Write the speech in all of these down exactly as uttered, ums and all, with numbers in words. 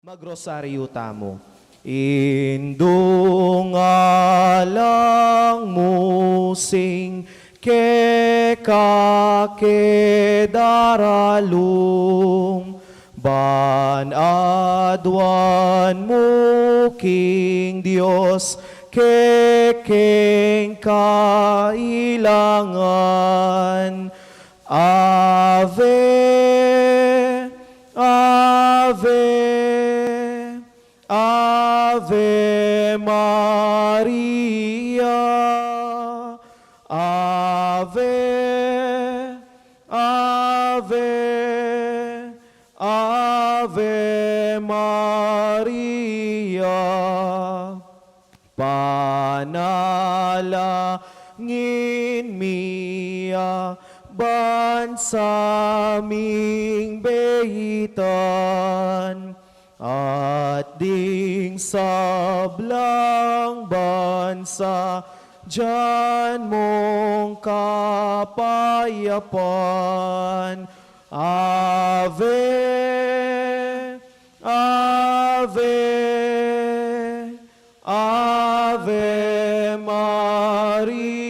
Magrosaryu tamu. Indung alang mu sing keka ke daralung, ban aduan mu king Dios kekeng kailangan. Ave, Ave, Ave Maria, Ave, Ave, Ave Maria. Panalangin mi ya bansa ming beitan, at ding sablang bansa dyan mung kapayapan. Ave, Ave, Ave Maria,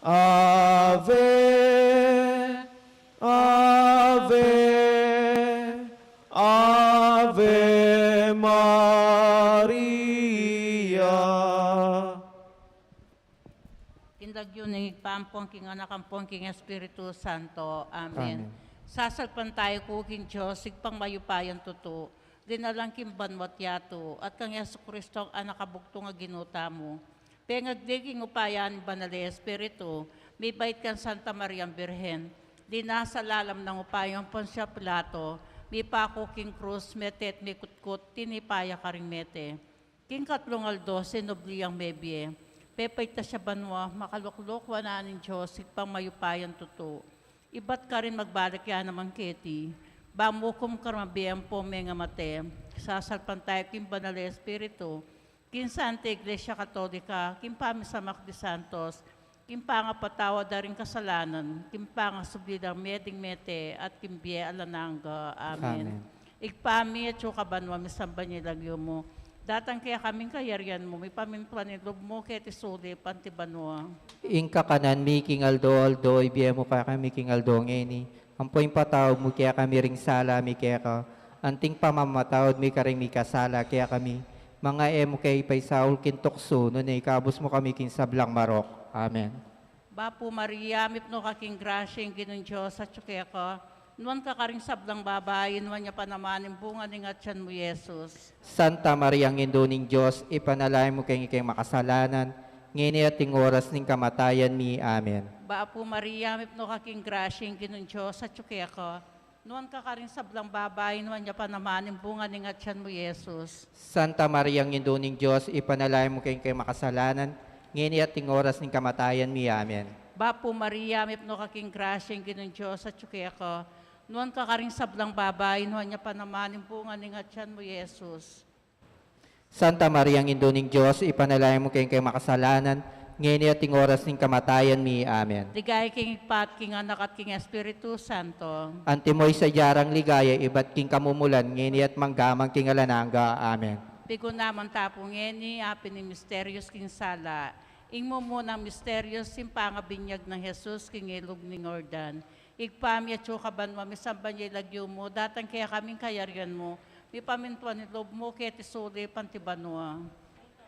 Ave, Ave, Ave Maria. King lagyu ning Ibpa, ampon king Anak, ampon king Espiritu Santo. Amen. Amen. Sasalpantaya ku king Dios, Ibpang mayupayang tutu, linalang king banua't yatu, at kang Jesucristo, Anak a bugtung a Ginu tamu, pengagli king upaya ning Banal a Espiritu, mibait kang Santa Mariang Birhen, linasa lalam ning upaya nang Poncio Pilato, mipaku king krus, mete at mikutkut, tinipa ya karing mete. King katlung aldo, sinubli yang mebie. Pepaitas ya banua, makaluklok wanan ning Dios, Ibpang mayupayang tutu. Ibat karin magbalik ya naman keti, ban mukum karing mabie ampon mengamate. Sasalpantaya ku king Banal a Espiritu, king Santa Iglesia Katolika, king pamisamak di santos, king pangapatawad da ring kasalanan, king pangasubli da ring mie ding mete, at king bie alang angga. Amen. Amen. Ibpa mi, atsu ka banua, misamban ya ing lagyu mu. Datang kekami ing kayarian mu, mipamintuan ing lub mu keti sulip anti banua. Ing kakanan mi king aldo-aldo ibie mu kekami king aldo ngeni, ampo ipatawad mu kekami ring sala mi keka, anti ing pamamatawad mi karing mikasala kekami. Manga e mu ke ipaisaul king tuksu, nune ikabus mu kami king sablang marok. Amen. Bapu Maria, mipnu ka king grasya, ing Ginung Dios atyu keka. Nuan ka karing sablang babai, nuan ya pa naman ing bunga ning atyan mu, Jesus. Santa Mariang Indu ning Dios, ipanalangin mu keng ikeng makasalanan, ngeni at ing oras ning kamatayan mi. Amen. Bapu Maria, mipnu ka king grasya, ing Ginung Dios atyu keka. Nuan ka karing sablang babai, nuan ya pa naman ing bunga ning atyan mu, Jesus. Santa Mariang Indu ning Dios, ipanalangin mu keng ikeng makasalanan, ngeni at ing oras ning kamatayan mi. Amen. Bapu Maria, mipnu ka king grasya, ing Ginung Dios atyu keka. Nuan ka karing sablang babai, nuan ya pa naman ing bunga ning atyan mu, Jesus. Santa Mariang Indu ning Dios, ipanalangin mu keng ikeng makasalanan, ngeni at ing oras ning kamatayan mi. Amen. Ligaya king Ibpa at king Anak at king Espiritu Santo. Antimo ing sadya rang ligaya ibat king kamumulan, ngeni at mangga man king alang angga. Amen. Pigunaman ta pu ngeni ing api ning misterios king sala. Ing mumunang misterios, ing pangabinyag nang Jesus king ilug ning Jordan. Ibpa mi atsu ka banua, misamban ya ing lagyu mu, datang kekami ing kayarian mu, mipamintuan ing lub mu keti sulip anti banua.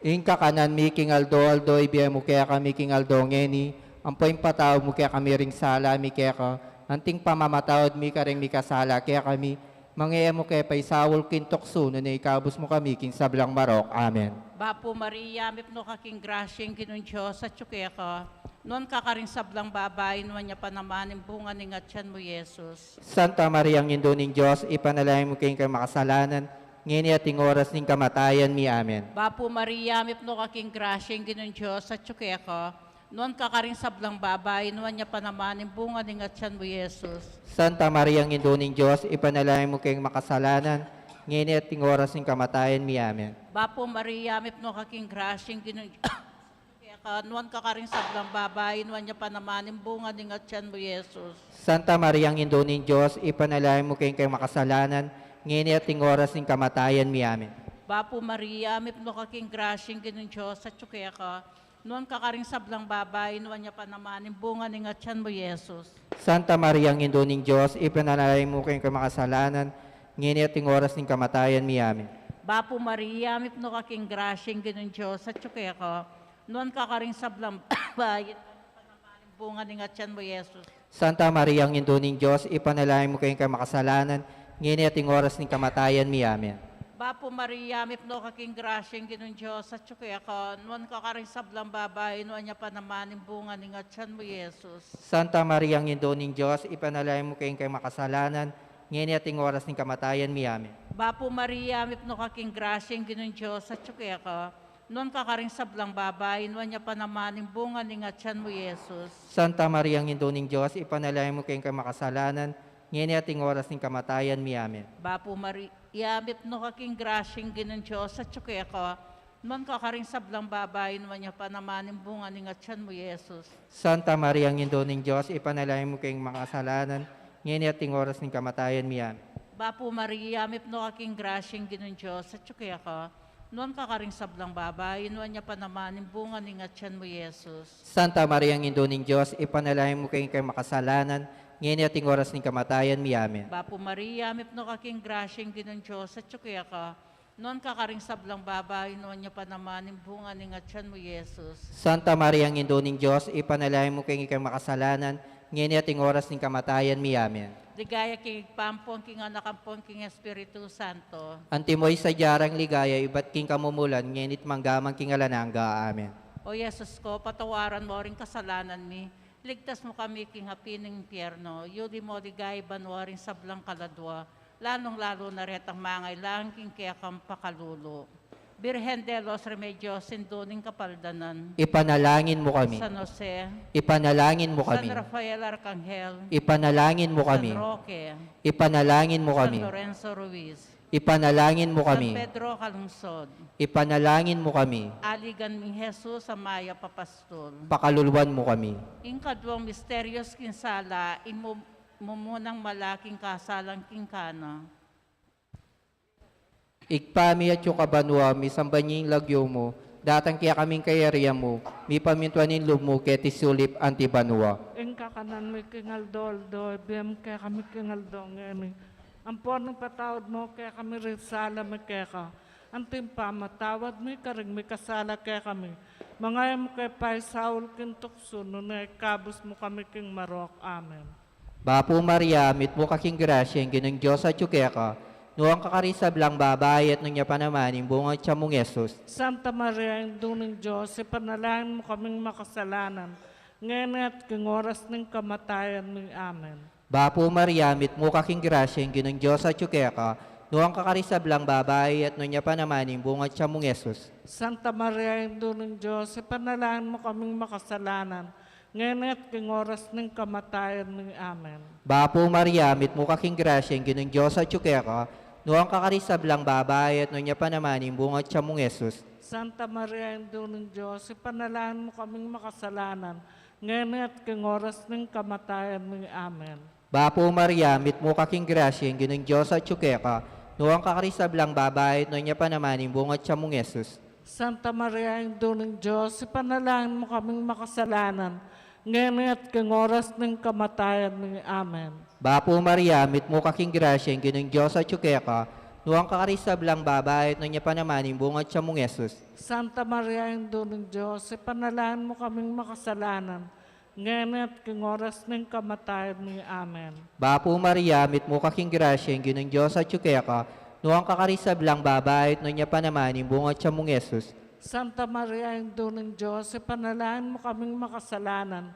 Ing kakanan mi king aldo-aldo ibie mu kekami king aldo ngeni, ampo ipatawad mu kekami ring sala mi keka, anti ing pamamatawad mi karing mikasala kekami, manga e mu ke paisaul king tuksu, nune ikabus mu kami king sablang marok. Amen. Bapu Maria, mipnu ka king grasya, ing Ginung Dios atyu keka. Nuan ka karing sablang babai, nuan ya pa naman ing bunga ning atyan mu, Jesus. Santa Mariang Indu ning Dios, ipanalangin mu keng ikeng makasalanan, ngeni at ing oras ning kamatayan mi. Amen. Bapu Maria, mipnu ka king grasya, ing Ginung Dios atyu keka. Nuan ka karing sablang babai, nuan ya pa naman ing bunga ning atyan mu, Jesus. Santa Mariang Indu ning Dios, ipanalangin mu keng makasalanan, ngeni at ing oras ning kamatayan mi. Amen. Bapu Maria, mipnu ka king grasya, ing Ginung Dios keka, nuan ka karing sablang babai, nuan ya pa naman ing bunga ning atyan mu, Jesus. Santa Mariang Indu ning Dios, ipanalangin mu keng ikeng makasalanan, ngeni at king oras ning kamatayan mi. Amen. Bapu Maria, mipnu ka king grasya, ing Ginung Dios atyu keka. Nuan ka karing sablang babai, nuan ya pa naman ing bunga ning atyan mu, Jesus. Santa Maria, Indu ning Dios, ipanalangin mu keng makasalanan, ngeni at king oras ning kamatayan mi. Amen. Bapu Maria, mipnu ka king grasya, ing Ginung Dios atyu keka. Nuan ka karing sablang babai, bunga ning atyan mu, Jesus. Santa Maria, Indu ning Dios, ipanalangin mu keng makasalanan, ngeni at king oras ning kamatayan mi. Amen. Bapu Maria, mipnu ka king grasya, ing Ginung Dios atyu keka. Nuan ka karing sablang babai, nuan ya pa naman ing bunga ning atyan mu, Jesus. Santa Maria, Indu ning Dios, ipanalangin mu keng makasalanan, ngeni at king oras ning kamatayan mi. Amen. Bapu Maria, mipnu ka king grasya, ing Ginung Dios atyu keka. Nuan ka karing sablang babai, nuan ya pa naman ing bunga ning atyan mu, Jesus. Santa Maria, Indu ning Dios, ipanalangin mu keng makasalanan, ngeni at king oras ning kamatayan mi. Amen. Bapu Maria, mipnu ka king grasya, ing Ginung Dios atyu keka. Nuan ka karing sablang babai, nuan ya pa naman ing bunga ning atyan mu, Jesus. Santa Maria, Indu ning Dios, ipanalangin mu keng makasalanan, ngeni at king oras ning kamatayan mi. Amen. Bapu Maria, mipnu ka king grasya, ing Ginung Dios atyu keka. Nuan ka karing sablang babai, nuan ya pa naman ing bunga ning atyan mu, Jesus. Santa Maria, Indu ning Dios, ipanalangin mu keng makasalanan, ngeni at king oras ning kamatayan mi. Amen. Bapu Maria, mipnu ka king grasya, ing Ginung Dios atyu keka. Nuan ka karing sablang babai, nuan ya pa naman ing bunga ning atyan mu, Jesus. Santa Maria, Indu ning Dios, ipanalangin mu keng makasalanan, ngeni at king oras ning kamatayan mi. Amen. Ligaya king Ibpa ampon king Anak ampon king Espiritu Santo. Antimo ing sadya rang ligaya ibat king kamumulan, ngeni't mangga man king alang angga. Amen. O Jesus ko, patawaran mo ring kasalanan mi, ligtas mu kami king api ning impyerno, yuli mo king banua ring sablang kaladua, lalung-lalu na retang mangailangan king kekang pakalulu. Birhen de los Remedios, Indu ning Kapaldanan. Ipanalangin mu kami. San Jose. Ipanalangin mu kami. San Rafael Arcangel. Ipanalangin mu kami. San Roque. Ipanalangin mu kami. San Lorenzo Ruiz. Ipanalangin mu kami. San Pedro Calungsod. Ipanalangin mu kami. Aligan ming Jesus a mayap a pastul. Pakaluluan mu kami. Ing kaduang misteryus king sala, ing mu-, mumunang mala king kasalan king Cana. Ibpa mi atsu ka banua, misamban ya ing lagyu mu, datang kekami ing kayarian mu, mipamintuan ing lub mu keti sulip anti banua. Ing kakanan mi king aldo-aldo ibie mu kekami king aldo ngeni. Ampon ipatawad mu kekami ring sala mi keka, anti ing pamamatawad mi karing mikasala kekami. Manga e mu ke paisaul king tuksu, nune ikabus mu kami king marok. Amen. Bapu Maria, mitmu ka king grasya, ing Ginung Dios atyu keka, nuan ka karing sablang babai, at nuan ya pa naman ing bunga ning tiyan mung Jesus. Santa Maria, Indu ning Dios, ipanalangin mu kaming makasalanan, ngeni at king oras ning kamatayan mi. Amen. Bapu Maria, mitmu ka king grasya, ing Ginung Dios atyu keka, nuan ka karing sablang babai, at nuan ya pa naman ing bunga ning tiyan mung Jesus. Santa Maria, Indu ning Dios, ipanalangin mu kaming makasalanan, ngeni at king oras ning kamatayan mi. Amen. Bapu Maria, mitmu ka king grasya, ing Ginung Dios atyu keka, nuan ka karing sablang babai, at nuan ya pa naman ing bunga ning tiyan mung Jesus. Santa Maria, Indu ning Dios, ipanalangin mu kaming makasalanan, ngeni at king oras ning kamatayan mi. Amen. Bapu Maria, mitmu ka king grasya, ing Ginung Dios atyu keka, nuan ka karing sablang babai, at nuan ya pa naman ing bunga ning tiyan mung Jesus. Santa Maria, Indu ning Dios, ipanalangin mu kaming makasalanan, ngeni at king oras ning kamatayan mi. Amen. Bapu Maria, mitmu ka king grasya, ing Ginung Dios atyu keka, nuan ka karing sablang babai, at nuan ya pa naman ing bunga ning tiyan mung Jesus. Santa Maria, Indu ning Dios, ipanalangin mu kaming makasalanan, ngeni at king oras ning kamatayan mi. Amen. Bapu Maria, mitmu ka king grasya, ing Ginung Dios atyu keka, nuan ka karing sablang babai, at nuan ya pa naman ing bunga ning tiyan mung Jesus. Santa Maria, Indu ning Dios, ipanalangin mu kaming makasalanan,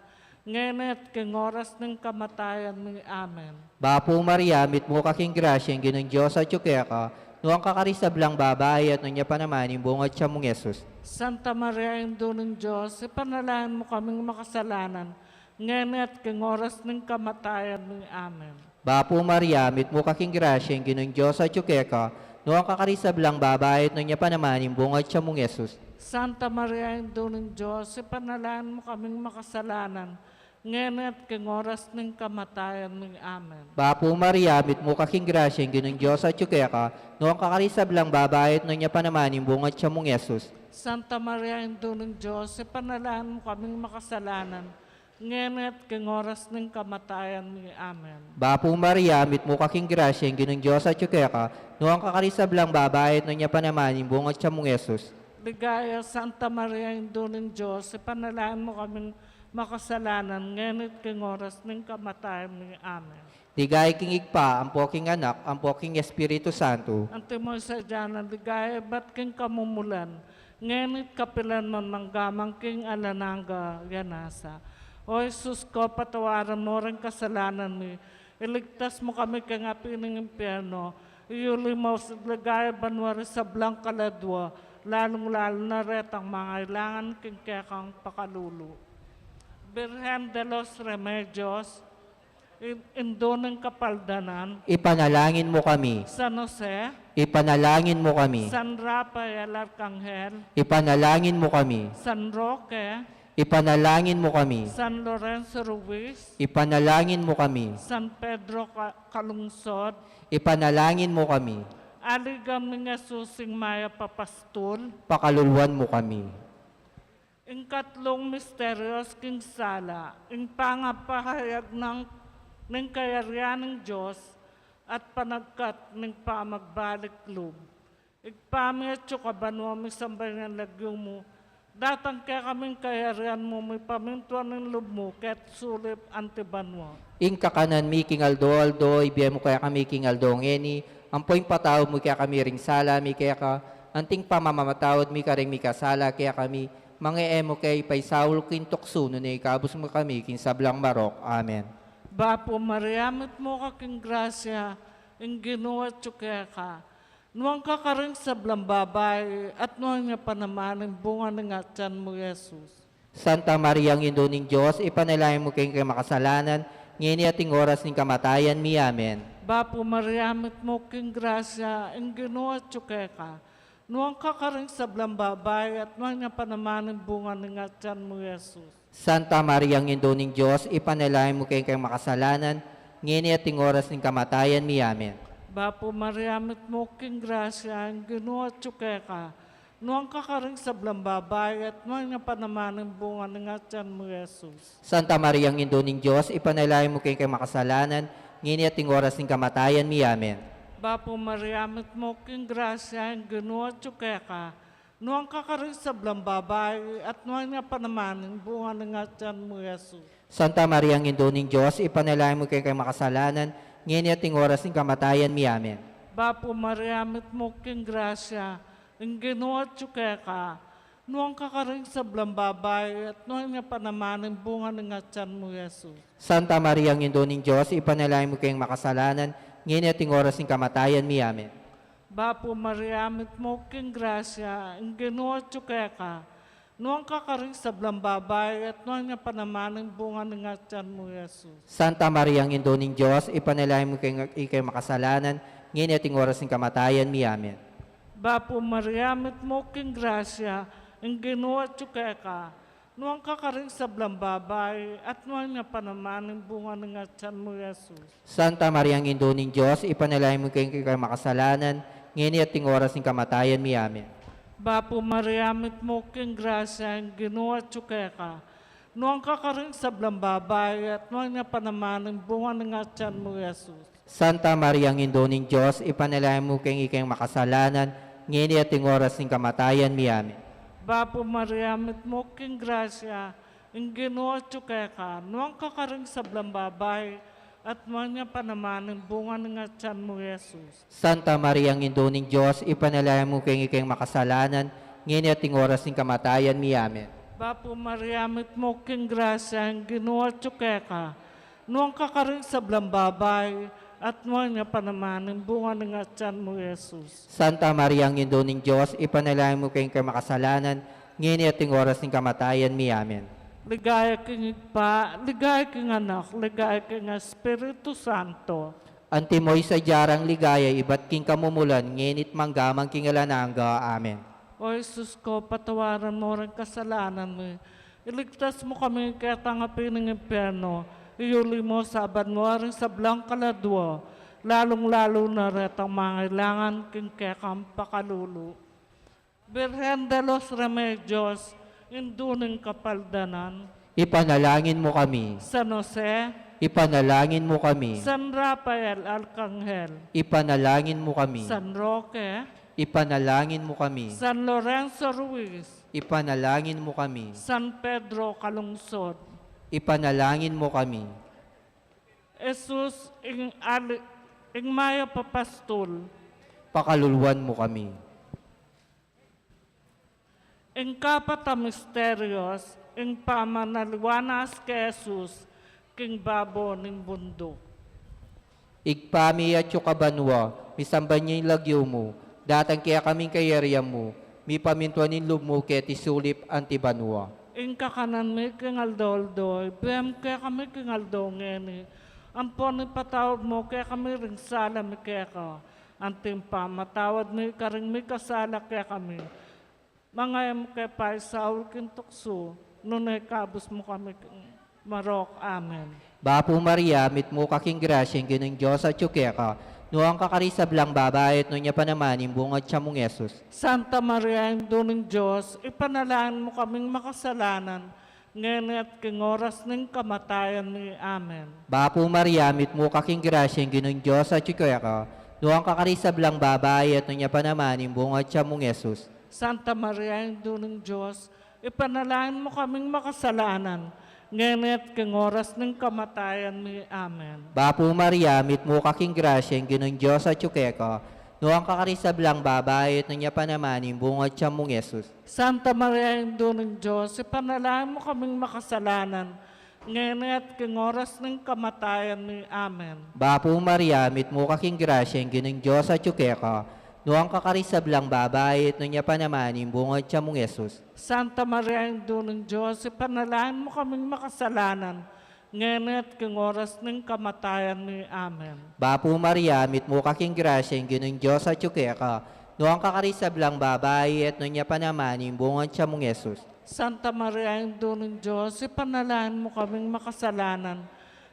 ngeni at king oras ning kamatayan mi. Amen. Bapu Maria, mitmu ka king grasya, ing Ginung Dios atyu keka, nuan ka karing sablang babai, at nuan ya pa naman ing bunga ning tiyan mung Jesus. Santa Maria, Indu ning Dios, ipanalangin mu kaming makasalanan, ngeni at king oras ning kamatayan mi. Amen. Bapu Maria, mitmu ka king grasya, ing Ginung Dios atyu keka, nuan ka karing sablang babai, at nuan ya pa naman ing bunga ning tiyan mung Jesus. Santa Maria, Indu ning Dios, ipanalangin mu kaming makasalanan, ngeni at king oras ning kamatayan mi. Amen. Bapu Maria, mitmu ka king grasya, ing Ginung Dios atyu keka, nuan ka karing sablang babai, at nuan ya pa naman ing bunga ning tiyan mung Jesus. Santa Maria, Indu ning Dios, ipanalangin mu kaming makasalanan, ngeni at king oras ning kamatayan mi. Amen. Bapu Maria, mitmu ka king grasya, ing Ginung Dios atyu keka, nuan ka karing sablang babai, at nuan ya pa naman ing bunga ning tiyan mung Jesus. Ligaya, Santa Maria, Indu ning Dios, ipanalangin mu kaming makasalanan, ngeni at king oras ning kamatayan mi. Amen. Ligaya king Ibpa, ampo king Anak, ampo king Espiritu Santo. Antimo ing sadya na ning ligaya ibat king kamumulan, ngeni at kapilan man, mangga man king alang angga. Amen. O Jesus ko, patawaran mu ring kasalanan mi, iligtas mu kami king api ning impyerno, iyuli mu king ligaya banua ring sablang kaladua, lalung-lalu na retang mangailangan king kekang pakalulu. Virgen de los Remedios, in-, Indu ning Kapaldanan, ipanalangin mu kami. San Jose, ipanalangin mu kami. San Rafael Arkanghel, ipanalangin mu kami. San Roque, ipanalangin mu kami. San Lorenzo Ruiz, ipanalangin mu kami. San Pedro Ca-, Calungsod, ipanalangin mu kami. Aligan ming Jesus, ing mayap a pastul, pakaluluan mu kami. Ing katlung misteryos king sala, ing pangapahayag nang, ning kayarian ning Dios at panagkat ning pamagbalik lub. Ibpa mi atsu ka banua, misamban ya ing lagyu mu, datang kekami ing kayarian mu, mipamintuan ing lub mu keti sulip anti banua. Ing kakanan mi king aldo-aldo, ibie mu kekami king aldo ngeni, ampo ipatawad mu kekami ring sala mi keka, anti ing pamamamatawad mi karing mikasala kekami, manga e mu ke ipaisaul king tuksu, nune ikabus mu kami king sablang marok. Amen. Bapu Maria, mitmu ka king grasya, ing Ginu atyu keka, nuan ka karing sablang babai, at nuan ya pa naman ing bunga ning atian mu, Jesus. Santa Maria, Indu ning Dios, ipanalangin mu keng kekang makasalanan, ngeni at king oras ning kamatayan mi. Amen. Bapu Maria, mitmu ka king grasya, ing Ginu atyu keka, nuan ka karing sablang babai, at nuan ya pa naman ing bunga ning atian mu, Jesus. Santa Maria, Indu ning Dios, ipanalangin mu keng kekang makasalanan, ngeni at king oras ning kamatayan mi. Amen. Bapu Maria, mitmu ka king grasya, ing Ginu atyu keka, nuan ka karing sablang babai, at nuan ya pa naman ing bunga ning atian mu, Jesus. Santa Maria, Indu ning Dios, ipanalangin mu keng kekang makasalanan, ngeni at king oras ning kamatayan mi. Amen. Bapu Maria, mitmu ka king grasya, ing Ginu atyu keka, nuan ka karing sablang babai, at nuan ya pa naman ing bunga ning atian mu, Jesus. Santa Maria, Indu ning Dios, ipanalangin mu keng kekang makasalanan, ngeni at king oras ning kamatayan mi. Amen. Bapu Maria, mitmu ka king grasya, ing Ginu atyu keka, nuan ka karing sablang babai, at nuan ya pa naman ing bunga ning atian mu, Jesus. Santa Maria, Indu ning Dios, ipanalangin mu keng makasalanan, ngeni at king oras ning kamatayan mi. Amen. Bapu Maria, mitmu ka king grasya, ing Ginu atyu keka, nuan ka karing sablang babai, at nuan ya pa naman ing bunga ning atian mu, Jesus. Santa Maria, Indu ning Dios, ipanalangin mu keng, kekang makasalanan, ngeni at king oras ning kamatayan mi. Amen. Bapu Maria, mitmu ka king grasya, ing Ginu atyu keka, nuan ka karing sablang babai, at nuan ya pa naman ing bunga ning atian mu, Jesus. Santa Maria, Indu ning Dios, ipanalangin mu keng kekang makasalanan, ngeni at king oras ning kamatayan mi. Amen. Bapu Maria, mitmu ka king grasya, ing Ginu atyu keka, nuan ka karing sablang babai, at nuan ya pa naman ing bunga ning atian mu, Jesus. Santa Maria, Indu ning Dios, ipanalangin mu keng kekang makasalanan, ngeni at king oras ning kamatayan mi. Amen. Bapu Maria, mitmu ka king grasya, ing Ginu atyu keka, nuan ka karing sablang babai, at nuan ya pa naman ing bunga ning atian mu, Jesus. Santa Maria, Indu ning Dios, ipanalangin mu keng kekang makasalanan, ngeni at king oras ning kamatayan mi. Amen. Bapu Maria, mitmu ka king grasya, ing Ginu atyu keka, nuan ka karing sablang babai, at nuan ya pa naman ing bunga ning atian mu, Jesus. Santa Maria, Indu ning Dios, ipanalangin mu keng kekang makasalanan, ngeni at king oras ning kamatayan mi. Amen. Ligaya king Ibpa, ligaya king Anak, ligaya king Espiritu Santo. Antimo ing sadya rang ligaya ibat king kamumulan, ngeni at mangga man king alang angga. Amen. O Jesus ko, patawaran mu ring kasalanan mi, Iligtas mu kami ketang api ning impyerno, iyuli mu sa banua ring sablang kaladua, lalung-lalu na retang mangailangan king kekang pakalulu. Birhen de los Remedios, Indu ning Kapaldanan. Ipanalangin mu kami. San Jose. Ipanalangin mu kami. San Rafael Arkanghel. Ipanalangin mu kami. San Roque. Ipanalangin mu kami. San Lorenzo Ruiz. Ipanalangin mu kami. San Pedro Calungsod. Ipanalangin mu kami. Jesus, ing ali-, ing mayap a pastul. Pakaluluan mu kami. Ing kapat a misterios, ing pamanaliwanas kang Jesus king babo ning bunduk. Ibpa mi, atsu ka banua, misamban ya ing lagyu mu, datang kekami ing kayarian mu, mipamintuan ing lub mu keti sulip anti banua. Ing kakanan mi king aldo-aldo, ibie mu kekami king aldo ngeni, ampon ipatawad mu kekami ring sala mi keka, anti ing pamamatawad mi karing mikasala kekami. Manga e mu ke paisaul king tuksu, nune ikabus mu kami king marok. Amen. Bapu Maria, mitmu ka king grasya, ing Ginung Dios atyu keka, nuan ka karing sablang babai, at nuan ya pa naman ing bunga ning tiyan mung Jesus. Santa Maria, Indu ning Dios, ipanalangin mu kaming makasalanan, ngeni at king oras ning kamatayan mi. Amen. Bapu Maria, mitmu ka king grasya, ing Ginung Dios atyu keka, nuan ka karing sablang babai, at nuan ya pa naman ing bunga ning tiyan mung Jesus. Santa Maria, Indu ning Dios, ipanalangin mu kaming makasalanan, ngeni at king oras ning kamatayan mi. Amen. Bapu Maria, mitmu ka king grasya, ing Ginung Dios atyu keka, nuan ka karing sablang babai, at nuan ya pa naman ing bunga ning tiyan mung Jesus. Santa Maria, Indu ning Dios, ipanalangin mu kaming makasalanan, ngeni at king oras ning kamatayan mi. Amen. Bapu Maria, mitmu ka king grasya, ing Ginung Dios atyu keka, nuan ka karing sablang babai, at nuan ya pa naman ing bunga ning tiyan mung Jesus. Santa Maria, Indu ning Dios, ipanalangin mu kaming makasalanan, ngeni at king oras ning kamatayan mi. Amen. Bapu Maria, mitmu ka king grasya, ing Ginung Dios atyu keka, nuan ka karing sablang babai, at nuan ya pa naman ing bunga ning tiyan mung Jesus. Santa Maria, Indu ning Dios, ipanalangin mu kaming makasalanan,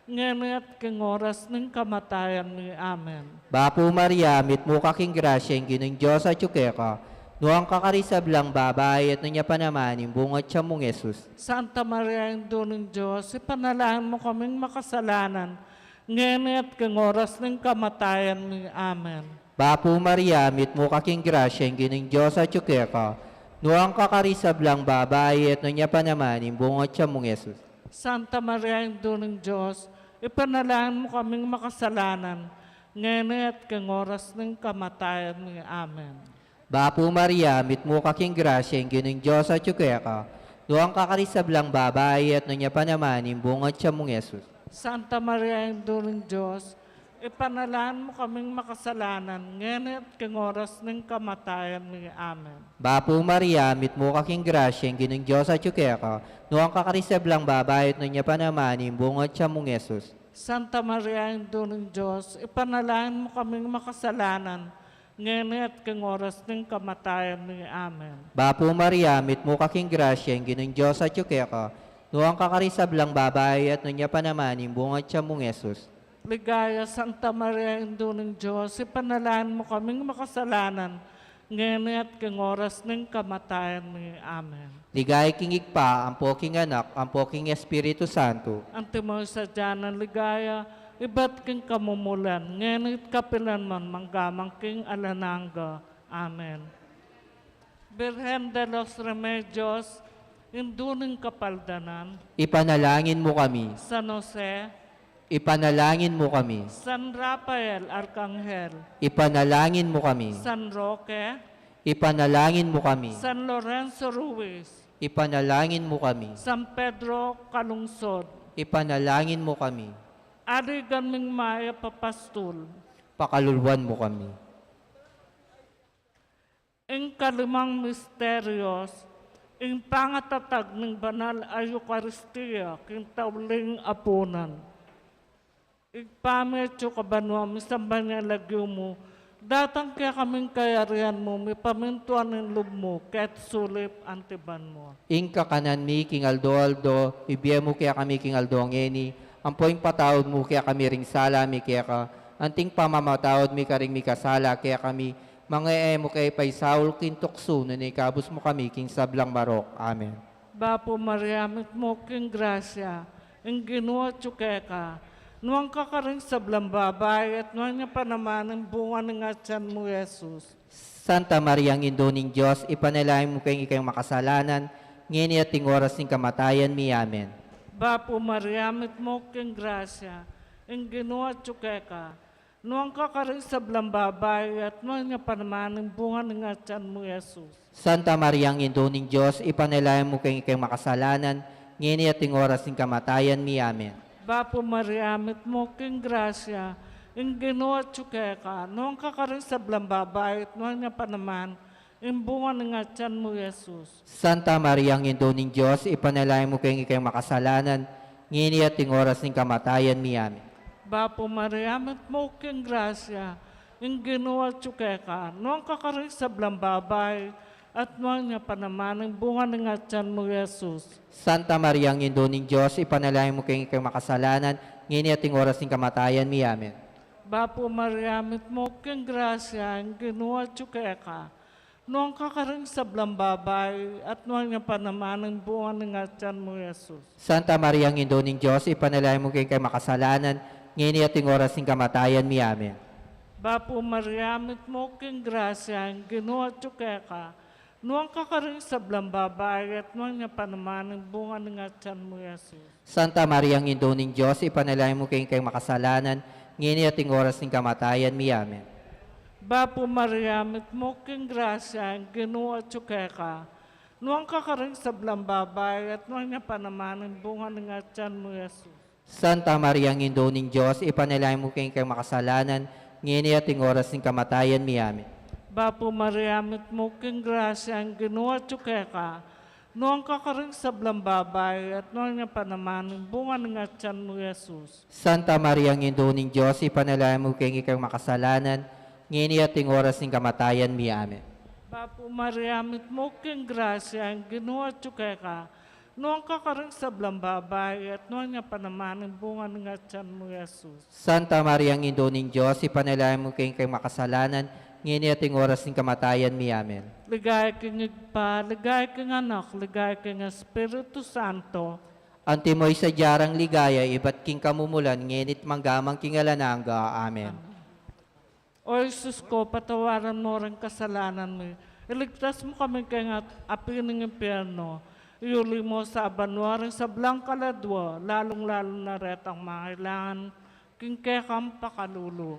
ngeni at king oras ning kamatayan mi. Amen. Bapu Maria, mitmu ka king grasya, ing Ginung Dios atyu keka, nuan ka karing sablang babai, at nuan ya pa naman ing bunga ning tiyan mung Jesus. Santa Maria, Indu ning Dios, ipanalangin mu kaming makasalanan, ngeni at king oras ning kamatayan mi. Amen. Bapu Maria, mitmu ka king grasya, ing Ginung Dios atyu keka, nuan ka karing sablang babai, at nuan ya pa naman ing bunga ning tiyan mung Jesus. Santa Maria, Indu ning Dios, ipanalangin mu kaming makasalanan, ngeni at king oras ning kamatayan mi. Amen. Bapu Maria, mitmu ka king grasya, ing Ginung Dios atyu keka, nuan ka karing sablang babai, at nuan ya pa naman ing bunga ning tiyan mung Jesus. Santa Maria, Indu ning Dios, ipanalangin mu kaming makasalanan, ngeni at king oras ning kamatayan mi. Amen. Bapu Maria, mitmu ka king grasya, ing Ginung Dios atyu keka, nuan ka karing sablang babai, at nuan ya pa naman ing bunga ning tiyan mung Jesus. Santa Maria, Indu ning Dios, ipanalangin mu kaming makasalanan, ngeni at king oras ning kamatayan mi. Amen. Bapu Maria, mitmu ka king grasya, ing Ginung Dios atyu keka, nuan ka karing sablang babai, at nuan ya pa naman ing bunga ning tiyan mung Jesus. Ligaya, Santa Maria, Indu ning Dios, ipanalangin mu kaming makasalanan, ngeni at king oras ning kamatayan mi. Amen. Ligaya king Ibpa, ampo king Anak, ampo king Espiritu Santo. Antimo ing sadya nang ligaya, ibat king kamumulan, ngeni at kapilan man, mangga man king alang angga. Amen. Birhen de los Remedios, Indu ning Kapaldanan. Ipanalangin mu kami. San Jose. Ipanalangin mu kami. San Rafael Arkanghel. Ipanalangin mu kami. San Roque. Ipanalangin mu kami. San Lorenzo Ruiz. Ipanalangin mu kami. San Pedro Calungsod. Ipanalangin mu kami. Aligan ming mayap a pastul. Pakaluluan mu kami. Ing kalimang misterios, ing pangatatag ning banal a Eukaristia king tauling apunan. Ibpa mi, atsu ka banua, misamban ya ing lagyu mu, Datang kekami ing kayarian mu, mipamintuan ing lub mu, keti sulip anti ban mu. Ing kakanan mi king aldo-aldo, ibie mu kekami king aldo ngeni, ampo ipatawad mu kekami ring sala mi keka, anti ing pamamatawad mi karing mikasala kekami, manga e mu ke paisaul king tuksu, nune ikabus mu kami king sablang marok. Amen. Bapu Maria, mitmu ka king grasya, ing Ginu atyu keka. Nuan ka karing sablang babai, at nuan ya pa naman ing bunga ning atian mu, Jesus. Santa Maria, Indu ning Dios, ipanalangin mu keng ikang makasalanan, ngeni at ing oras ning kamatayan mi. Amen. Bapu Maria, mitmu ka king grasya, ing Ginu atyu keka. Nuan ka karing sablang babai, at nuan ya pa naman ing bunga ning atian mu, Jesus. Santa Maria, Indu ning Dios, ipanalangin mu keng ikang makasalanan, ngeni at ing oras ning kamatayan mi. Amen. Bapu Maria, mitmu ka king grasya, ing Ginu atyu keka. Nuan ka karing sablang babai, at nuan ya pa naman ing bunga ning atian mu, Jesus. Santa Maria, Indu ning Dios, ipanalangin mu keng ikang makasalanan, ngeni at ing oras ning kamatayan mi. Amen. Bapu Maria, mitmu ka king grasya, ing Ginu atyu keka. Nuan ka karing sablang babai, at nuan ya pa naman ing bunga ning atian mu, Jesus. Santa Maria, Indu ning Dios, ipanalangin mu keng ikang makasalanan, ngeni at ing oras ning kamatayan mi. Amen. Bapu Maria, mitmu ka king grasya, ing Ginu atyu keka. Nuan ka karing sablang babai, at nuan ya pa naman ing bunga ning atian mu, Jesus. Santa Maria, Indu ning Dios, ipanalangin mu keng ikang makasalanan, ngeni at ing oras ning kamatayan mi. Amen. Bapu Maria, mitmu ka king grasya, ing Ginu atyu keka. Nuan ka karing sablang babai, at nuan ya pa naman ing bunga ning atian mu, Jesus. Santa Maria, Indu ning Dios, ipanalangin mu keng ikang makasalanan, ngeni at ing oras ning kamatayan mi. Amen. Bapu Maria, mitmu ka king grasya, ing Ginu atyu keka. Nuan ka karing sablang babai, at nuan ya pa naman ing bunga ning atian mu, Jesus. Santa Maria, Indu ning Dios, ipanalangin mu keng ikang makasalanan, ngeni at ing oras ning kamatayan mi. Amen. Bapu Maria, mitmu ka king grasya, ing Ginu atyu keka. Nuan ka karing sablang babai, at nuan ya pa naman ing bunga ning atian mu, Jesus. Santa Maria, Indu ning Dios, ipanalangin mu keng ikang makasalanan, ngeni at ing oras ning kamatayan mi. Amen. Bapu Maria, mitmu ka king grasya, ing Ginu atyu keka. Nuan ka karing sablang babai, at nuan ya pa naman ing bunga ning atian mu, Jesus. Santa Maria, Indu ning Dios, ipanalangin mu keng ikang makasalanan, ngeni at ing oras ning kamatayan mi. Amen. Ligaya king Ibpa, ligaya king Anak, ligaya king Espiritu Santo. Antimo ing sadya rang ligaya, ibat king kamumulan, ngeni't mangga man king alang angga. Amen. Amen. O Jesus ko, patawaran mo ring kasalanan mi. Iligtas mo kami keng at-, api ning impyerno. Iuli mo sa banua ring sablang kaladua, lalung-lalu na retang mangailangan king kekang pakalulu.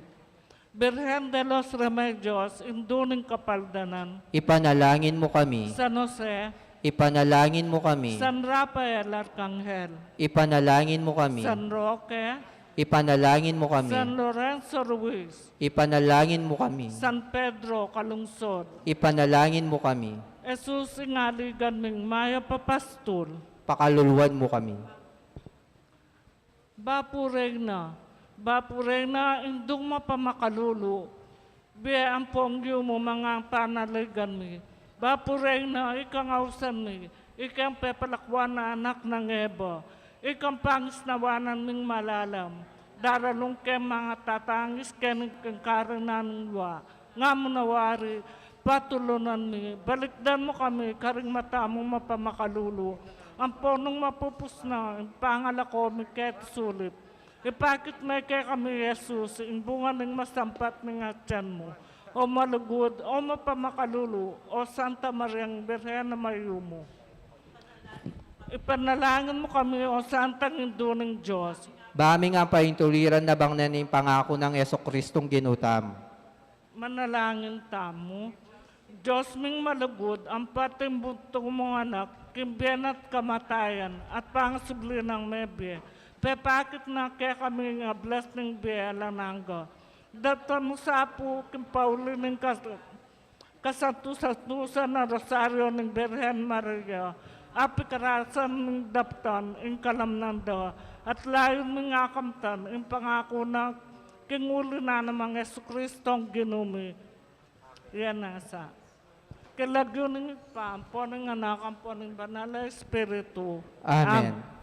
Birhen de los Remedios, Indu ning Kapaldanan. Ipanalangin mo kami. San Jose. Ipanalangin mo kami. San Rafael Arkanghel. Ipanalangin mo kami. San Roque. Ipanalangin mo kami. San Lorenzo Ruiz. Ipanalangin mo kami. San Pedro Calungsod. Ipanalangin mo kami. Jesus, ing aligan ming mayap a pastul. Pakaluluan mo kami. Bapu Reyna, Bapu Reyna, Indung mapamakalulu, bie ampong yumu manga panaligan mi. Bapu Reyna, ikang ausan mi, ikang pepalakuan a anak nang Eva, ikang pangisnawanan ming malalam, daralung keng manga tatangis keni king karinan ning lua, nga mu na wari, patulunan mi, balikdan mu kami karing mata mung mapamakalulu, ampon nung mapupus na ing pangalako mi keti sulip, ipakit me kekami i Jesus, ing bunga ning masampat ning atian mu. O malugud, o mapamakalulu, o Santa Mariang Birhen a mayumu. Ipanalangin mu kami, o Santang Indu ning Dios. Ba ming ampayintuliran na bang neni ing pangaku nang Jesucristong Ginu tamu. Manalangin tamu. Dios ming malugud, ampat ing bugtung mung Anak, king bie na't kamatayan, at pangasubli nang mebie, pepakit na kekami ing ablas ning bie alang angga. Daptan mu sa pu king pauli ning kas-, kasantu-santusan a Rosario ning Birhen Maria, a pikarasan ming daptan ing kalamnan da, at layun ming akamtan ing pangaku na King uli na nang Jesucristong Ginu mi. Iya na sa. King lagyu ning Ibpa, ampo ning Anak, ampo ning Banal a Espiritu. Amen. Am-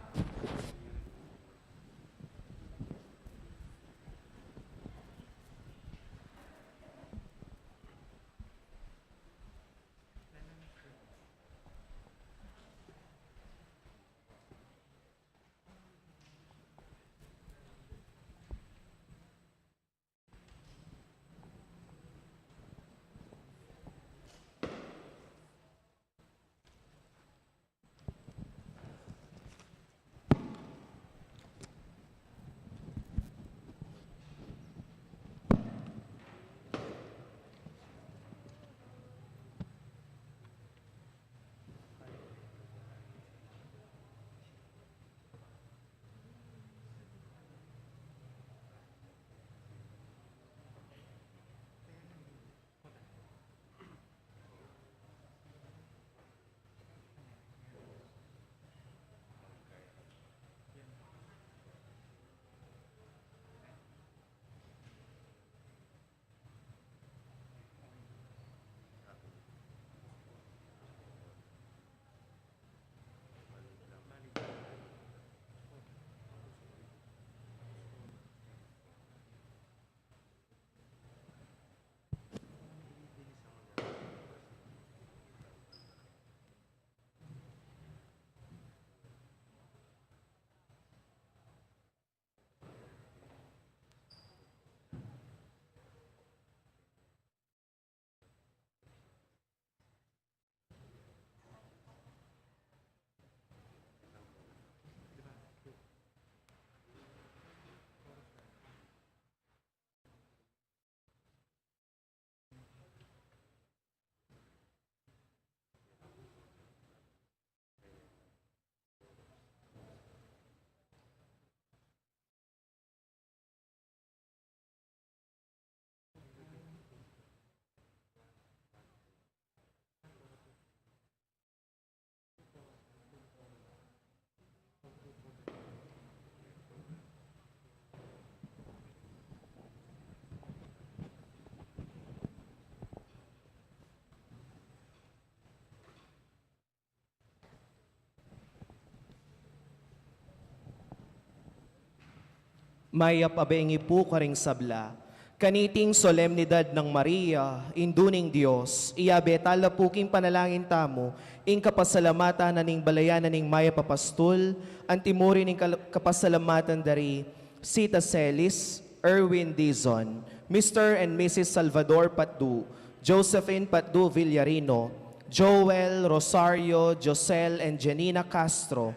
Mayap a bengi pu karing sabla. Kaniting solemnidad nang Maria, Indu ning Dios, iyabe tala pu king panalangin tamu ing kapasalamatan na ning balayan na ning Mayap a Pastul, anti mu rin ing kal-, kapasalamatan da ri Sita Celis, Erwin Dizon, Mister and Missus Salvador Patdu, Josephine Patdu Villarino, Joel, Rosario, Josel, and Janina Castro,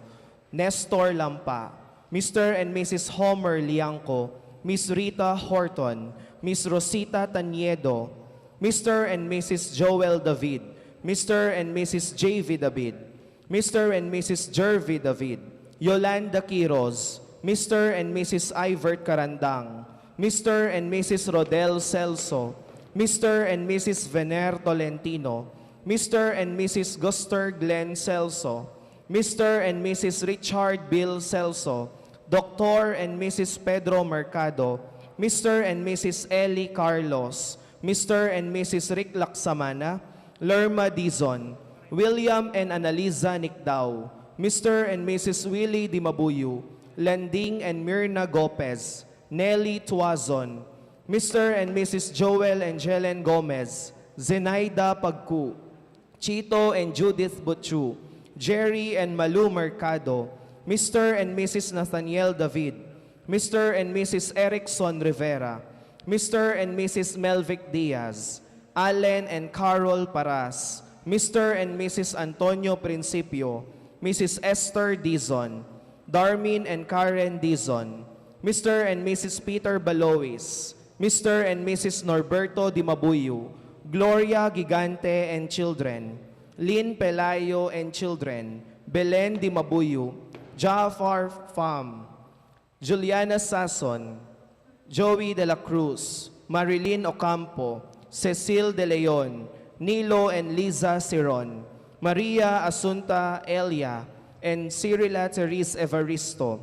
Nestor Lampa, Mister and Missus Homer Liangco, Miss Rita Horton, Miss Rosita Taniedo, Mister and Missus Joel David, Mister and Missus J V David, Mister and Missus Jervy David, Yolanda Quiroz, Mister and Missus Ivert Carandang, Mister and Missus Rodel Celso, Mister and Missus Vener Tolentino, Mister and Missus Guster Glenn Celso, Mister and Missus Richard Bill Celso, Doctor and Missus Pedro Mercado, Mister and Missus Ellie Carlos, Mister and Missus Rick Laksamana, Lerma Dizon, William and Analiza Nicdao, Mister and Missus Willie Dimabuyu, Landing and Mirna Gopez, Nelly Tuazon, Mister and Missus Joel and Jelen Gomez, Zenaida Pagcu, Chito and Judith Butchu, Jerry and Malu Mercado, Mister and Missus Nathaniel David, Mister and Missus Erickson Rivera, Mister and Missus Melvic Diaz, Allen and Carol Paras, Mister and Missus Antonio Principio, Missus Esther Dizon, Darmin and Karen Dizon, Mister and Missus Peter Balois, Mister and Missus Norberto Dimabuyu, Gloria Gigante and children, Lynn Pelayo and children, Belen Dimabuyu, Jafar Pham, Juliana Sason, Joey de la Cruz, Marilyn Ocampo, Cecil De Leon, Nilo and Liza Siron, Maria Asunta Elia, and Cirila Therese Evaristo,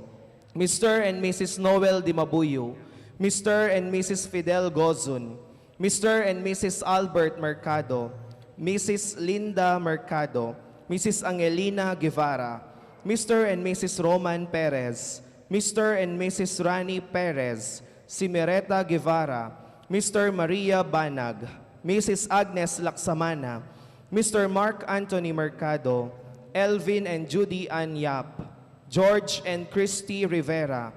Mister and Missus Noel Dimabuyu, Mister and Missus Fidel Gozun, Mister and Missus Albert Mercado, Missus Linda Mercado, Missus Angelina Guevara, Mister and Missus Roman Perez, Mister and Missus Rani Perez, Simereta Guevara, Mister Maria Banag, Missus Agnes Laksamana, Mister Mark Anthony Mercado, Elvin and Judy Ann Yap, George and Christy Rivera,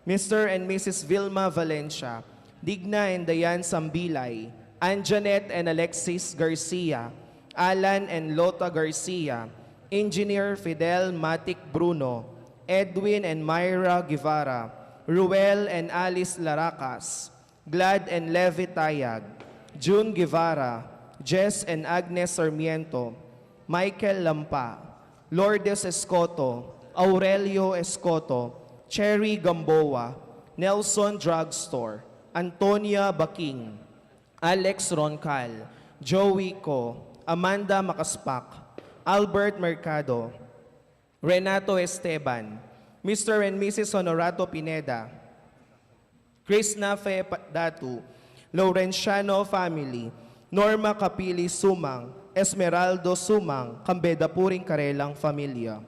Mister and Missus Vilma Valencia, Digna and Diane Sambilay, Anjanette and Alexis Garcia, Alan and Lota Garcia, Engineer Fidel Matic Bruno, Edwin and Myra Guevara, Ruel and Alice Laracas, Glad and Levi Tayag, June Guevara, Jess and Agnes Sarmiento, Michael Lampa, Lourdes Escoto, Aurelio Escoto, Cherry Gamboa, Nelson Drugstore, Antonia Baking, Alex Roncal, Joey Co, Amanda Makaspak, Albert Mercado, Renato Esteban, Mister and Missus Honorato Pineda, Krishna Fe Pa-, Datu, Laurenciano family, Norma Kapili Sumang, Esmeraldo Sumang, kambe da pu ring karelang familia.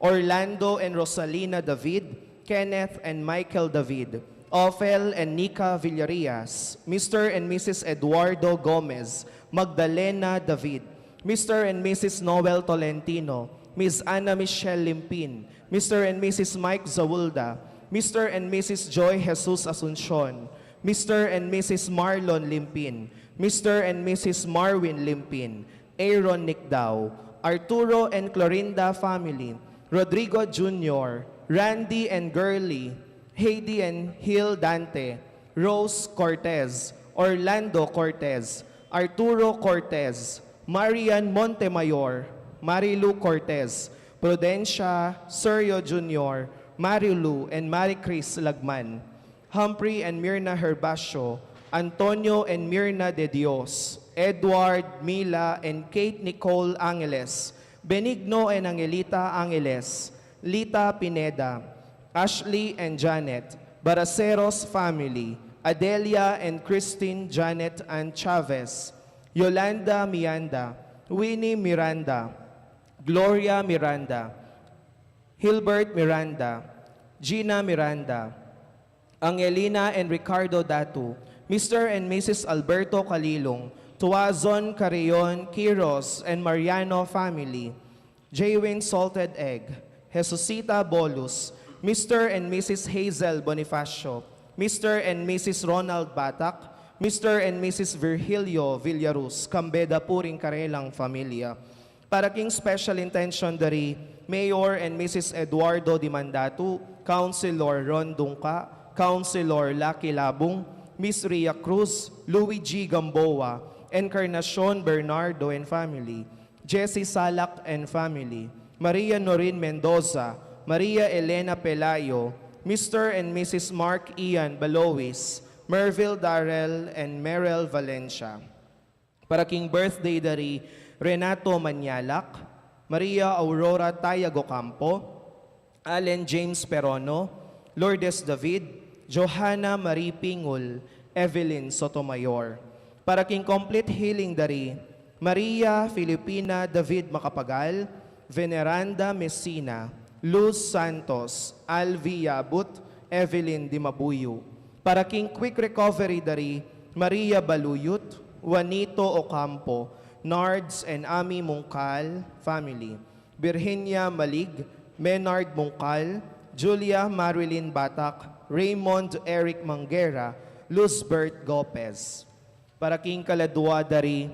Orlando and Rosalina David, Kenneth and Michael David, Ophel and Nika Villarias, Mister and Missus Eduardo Gomez, Magdalena David, Mister and Missus Noel Tolentino, Miss Ana Michelle Limpin, Mister and Missus Mike Zaulda, Mister and Missus Joy Jesus Asuncion, Mister and Missus Marlon Limpin, Mister and Missus Marwin Limpin, Aaron Nicdao, Arturo and Clorinda family, Rodrigo Junior, Randy and Girly, Heidi and Hill Dante, Rose Cortez, Orlando Cortez, Arturo Cortez, Marian Montemayor, Marilu Cortez, Prudencia, Sergio Junior, Marilu, and Marie Chris Lagman, Humphrey and Mirna Herbacio, Antonio and Mirna de Dios, Edward, Mila, and Kate Nicole Angeles, Benigno and Angelita Angeles, Lita Pineda, Ashley and Janet, Baraceros family, Adelia and Christine Janet Ann Chavez, Yolanda Miranda, Winnie Miranda, Gloria Miranda, Hilbert Miranda, Gina Miranda, Angelina and Ricardo Datu, Mister and Missus Alberto Calilung, Tuazon Carrion Quiros and Mariano family, Jaywin Salted Egg, Jesusita Bolus, Mister and Missus Hazel Bonifacio, Mister and Missus Ronald Batak, Mister and Missus Virgilio Villaruz, kambe da pu ring karelang familia. Para king special intention dari Mayor and Missus Eduardo Dimandatu, Councilor Ron Dungca, Councilor Lucky Labung, Miss Ria Cruz, Luigi Gamboa, Encarnacion Bernardo and family, Jesse Salak and family, Maria Norin Mendoza, Maria Elena Pelayo, Mister and Missus Mark Ian Balois, Merville Darrell and Merel Valencia. Para king birthday dari Renato Manyalak, Maria Aurora Tayag Ocampo, Allen James Perono, Lourdes David, Johanna Marie Pingul, Evelyn Sotomayor. Para king complete healing dari Maria Filipina David Macapagal, Veneranda Messina, Luz Santos, Alvi Yabut, Evelyn Dimabuyu. Para king quick recovery dari Maria Baluyut, Juanito Ocampo, Nards and Ami Mungkal family, Virginia Malig, Menard Mungkal, Julia Marilyn Batak, Raymond Eric Manguera, Luzbert Gopez. Para king kaladua dari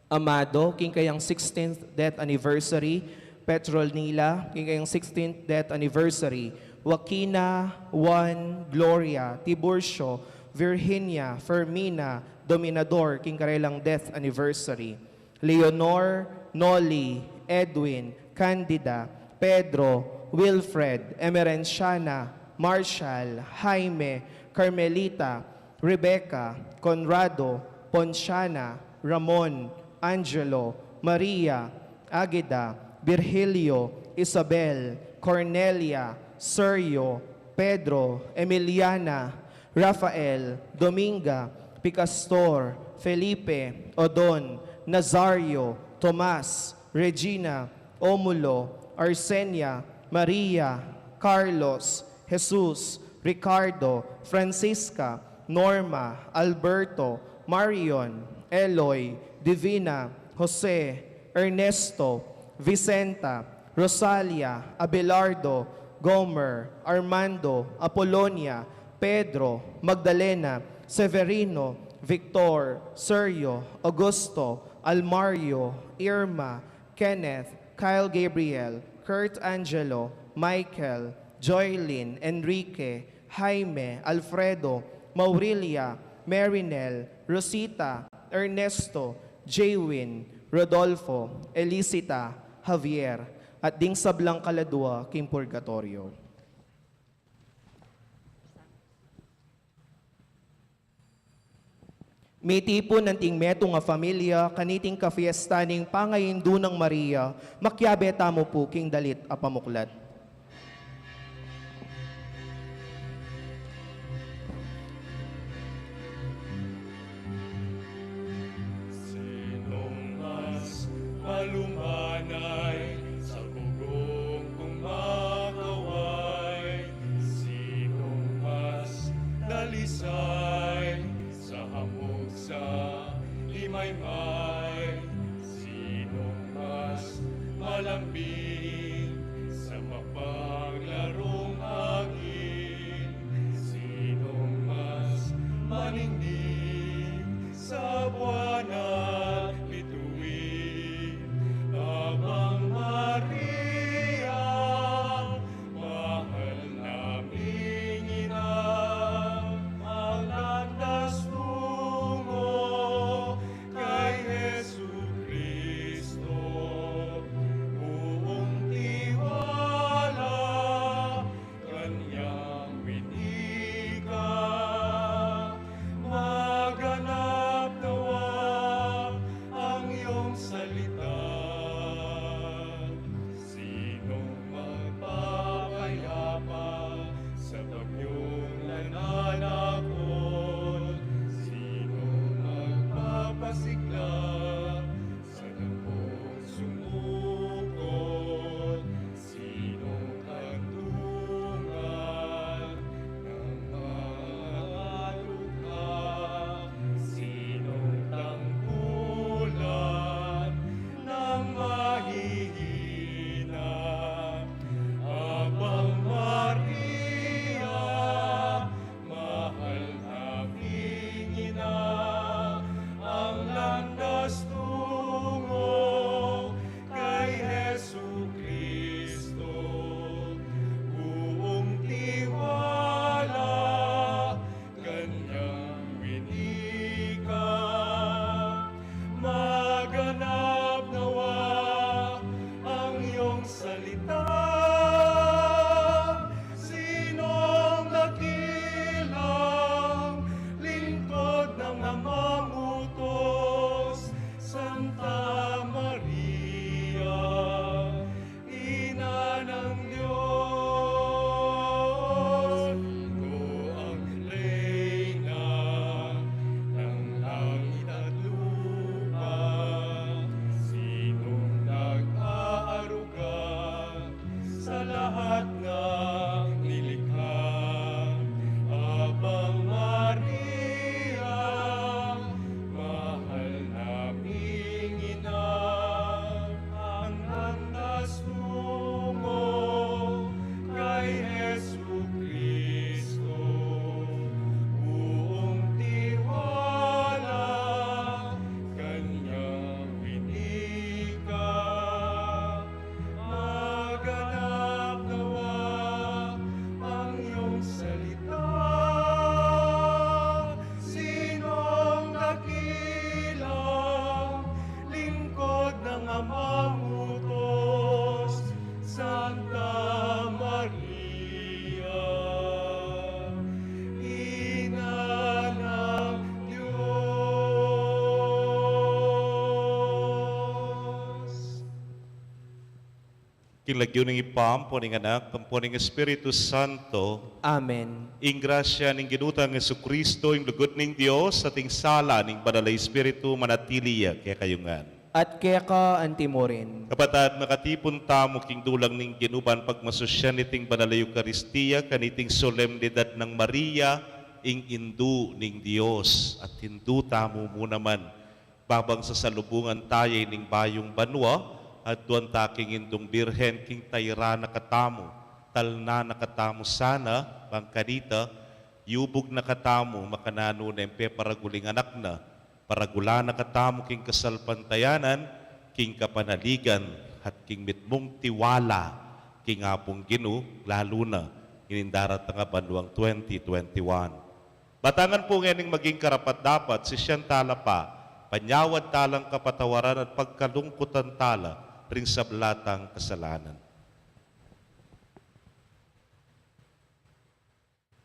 Amado, king kayang sixteenth death anniversary, Petronila, king kayang sixteenth death anniversary, Joaquina, Juan, Gloria, Tiburcio, Virginia, Fermina, Dominador, king karelang death anniversary, Leonor, Noli, Edwin, Candida, Pedro, Wilfred, Emerenciana, Marshall, Jaime, Carmelita, Rebecca, Conrado, Ponciana, Ramon, Angelo, Maria, Agida, Virgilio, Isabel, Cornelia, Sergio, Pedro, Emiliana, Rafael, Dominga, Picastor, Felipe, Odon, Nazario, Tomas, Regina, Omulo, Arsenia, Maria, Carlos, Jesus, Ricardo, Francisca, Norma, Alberto, Marion, Eloy, Divina, Jose, Ernesto, Vicenta, Rosalia, Abelardo, Gomer, Armando, Apolonia, Pedro, Magdalena, Severino, Victor, Sergio, Augusto, Almario, Irma, Kenneth, Kyle Gabriel, Kurt Angelo, Michael, Joylin, Enrique, Jaime, Alfredo, Maurilia, Marinel, Rosita, Ernesto, Jaywin, Rodolfo, Elicita, Javier, at ding sablang kaladua king purgatoryo. Mitipun anting metung a familia kaniting kafiesta ning pangaindu nang Maria, makiabe tamu pu king dalit a pamuklat. Sinong mas malumanay sa bugong kung makaway? Sinong mas dalisay sa hamog sa imaymay? Sinong mas malambing sa mapaglarong hangin? Sinong mas maningning sa buwan at bituin? Abang Maria, mahal naming ina, ang landas tungo kay Jesucristo, buong tiwala kanyang winika, maganap nawa King lagyu ning Ibpa, ampo ning Anak, ampo ning Espiritu Santo. Amen. Ing grasya ning Ginu tang Jesucristo, ing lugud ning Dios, at ing sala ning Banal a Espiritu, manatili ya kekayu ngan. At keka antimurin. Kapatad, makatipun tamu king dulang ning Ginu ban pagmasusyan iting Banal a Eukaristia, kaniting solemnidad nang Maria, ing Indu ning Dios, at hindu tamu mu naman. Babang sasalubungan taya ining bayung banua, aduan ta king Indung Birhen king tayra na katamu, talnan na katamu sana, bang kanita, yubug na katamu, makananu neng peparaguling anak na, paragulan na katamu king kasalpantayanan, king kapanaligan, at king mitmung tiwala, king Apung Ginu, lalu na, ining daratang a banuang twenty twenty-one. Batangan pu ngening maging karapat-dapat, sisian tala pa, panyawad talang kapatawaran at pagkalungkutan tala ring sabla tang kasalanan.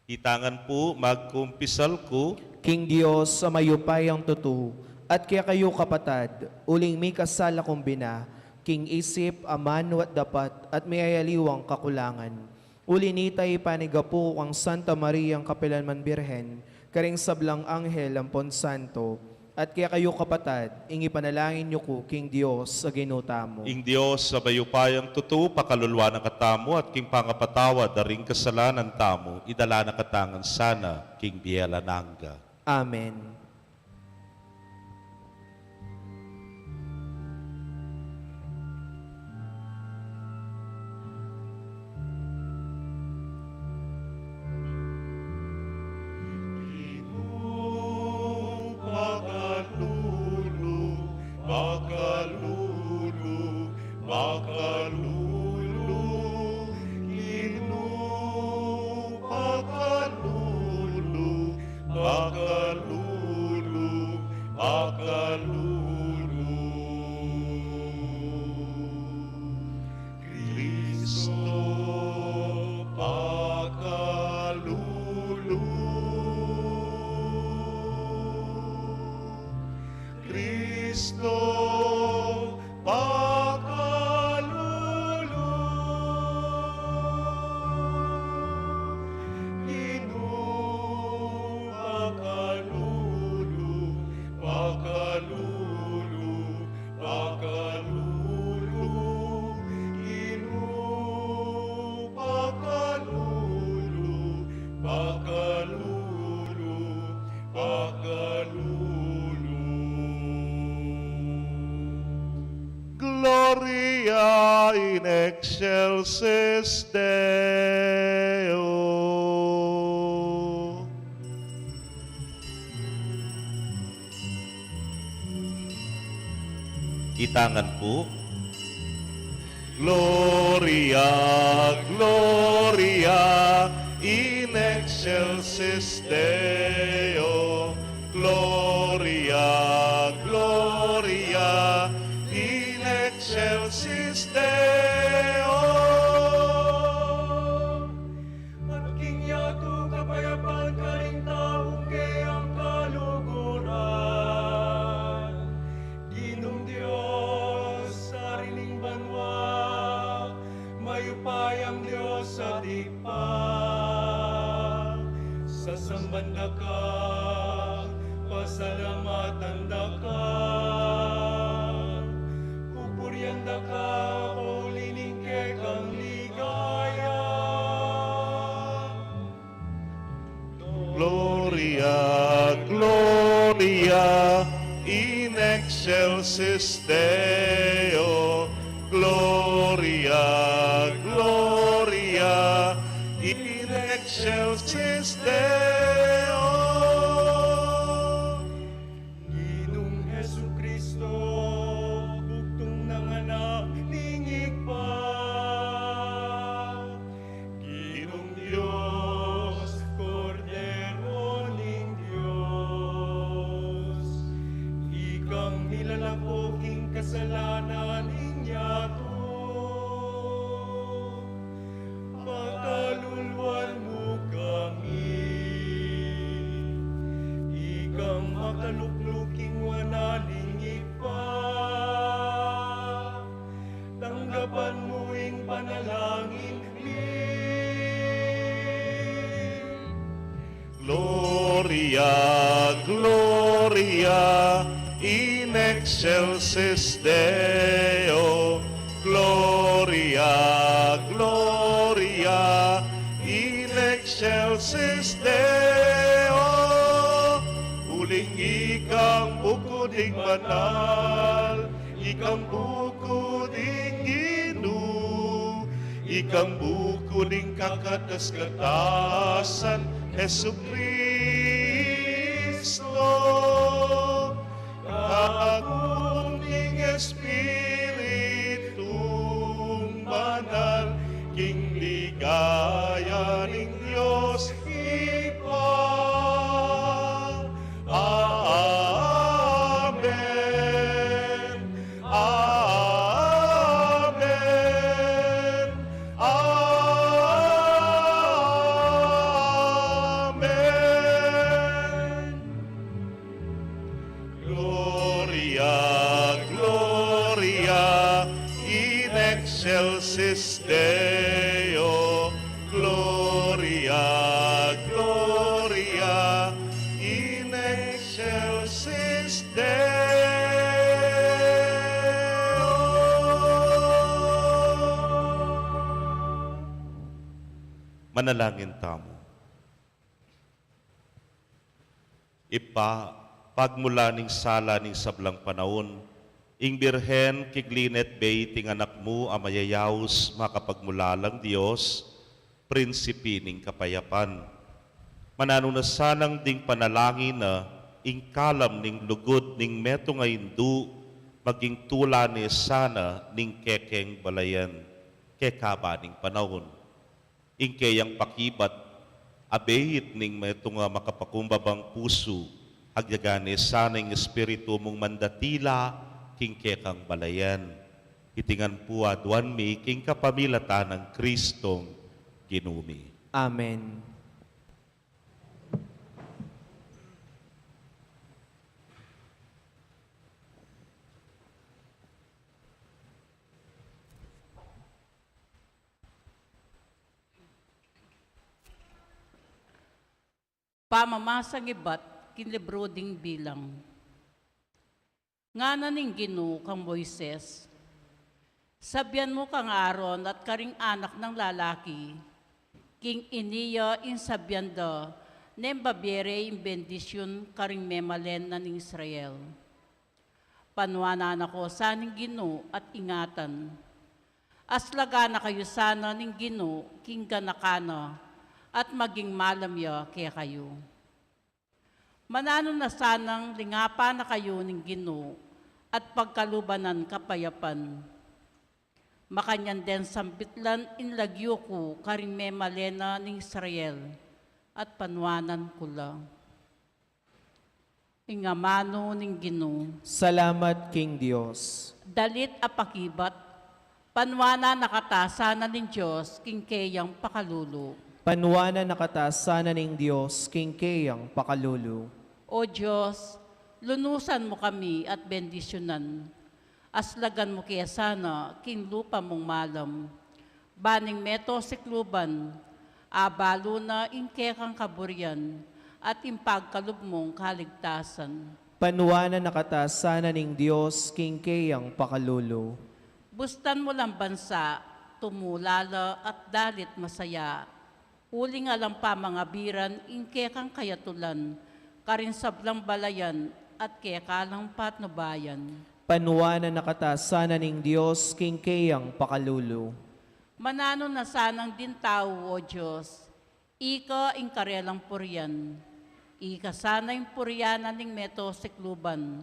Itangan pu, magkumpisal ku. King Dios a mayupayang tutu, at kekayu kapatad, uling mikasala kung bina, king isip, amanu at dapat, at miyayaliwang kakulangan. Uli nita ipanigapu ku kang Santa Mariang kapilanman Birhen, karing sablang anghel ampon santo, at kekayu kapatad, ing ipanalangin yu ku king Dios a Ginu tamu. Ing Dios a mayupayang tutu, pakaluluan na katamu, at king pangapatawad da ring kasalanan tamu, idala na katamu ngan sana king bie alang angga. Amen. Pakalulu, pakalulu, pakalulu, Ginu, pakalulu, pakalulu, pakalulu. Kristo, pakalulu. Kristo, pakalulu. Ginu, pakalulu, pakalulu, pakalulu. Ginu, pakalulu, pakalulu, pakalulu. Gloria in excelsis Deo. Itangan pu. Gloria, Gloria in excelsis Deo. Gloria, Gloria in excelsis Deo. At king yatu kapayapan karing taung keyang kaluguran. Ginung Dios, Ari ning banua, mayupayang Dios at Ibpa, sasamban da ka, pasalamatan da ka, pupurian da ka, pauli ning kekang ligaya. Gloria, Gloria in excelsis Deo. Gloria, Gloria in excelsis Deo. Ginung Jesucristo, bugtung nang Anak ning Ibpa. Ginung Dios, Kordero ning Dios, ikang milalako king kasalanan ning yatu. Pakaluluan mu kami. Gloria in excelsis Deo, Gloria, Gloria in excelsis Deo. Uling ika ing buku ding banal, ika ing buku ding Ginu, ika ing buku ding kakatas-katasan, Jesucristo. Kagum ning Espiritung Banal, king ligaya ning Dios Ibpa. Amen. Amen. Amen. Gloria, Gloria in excelsis Deo, Gloria, Gloria in excelsis Deo. Manalangin tamu. Ibpa, pagmula ning sala ning sablang panaun, ing Birhen kiklinetbe iti ing Anak mu a mayayaus, makapagmulalang Dios, Prinsipi ning Kapayapan. Mananu na sanang ding panalangin na ing kalam ning lugud ning metung a indu maging tula ne sana ning kekeng balayan kekaba ning panaun. Ing keyang pakibat, abeit ning metung a makapakumbabang pusu, agyagan ne sana ing Espiritu mung mandatila king kekang balayan. Iti ngan pu aduan mi king kapamilatan nang Kristong Ginu mi. Amen. Pamamasang ibat king libru ding Bilang. Ngana ning Ginu kang Moises, sabian mu kang Aaron at karing anak nang lalaki, king ini ya ing sabian da neng babie re ing bendisyun karing memalen na ning Israel. Panuanan na ko sa ning Ginu at ingatan. Aslagan na kayu sana ning Ginu king ganakan na, at maging malam ya kekayu. Mananu na sanang lingapan na kayu ning Ginu at pagkaluban nang kapayapan. Makanyan deng sambitlan ing lagyu ku karing memalen na ning Israel, at panuanan ku la. Ing amanu ning Ginu. Salamat king Dios. Dalit a pakibat, panuanan na kata sana ning Dios king keyang pakalulu. Panuanan na kata sana ning Dios king keyang pakalulu. O Dios, lunusan mu kami at bendisyunan. Aslagan mu ke sana king lupa mung malam. Ba ning meto sikluban, abalu na ing kekang kaburian at ing pagkalub mung kaligtasan. Panuanan na kata sana ning Dios king keyang pakalulu. Bustan mu lang bansa, tumulala at dalit masaya. Uling alang pamangabiran ing kekang kayatulan, karing sablang balayan at keka lang patnubayan. Panuanan na kata sana ning Dios king keyang pakalulu. Mananu na sanang ding tau, O Dios, ika ing karelang purian. Ika sana ing purian na ning meto sikluban.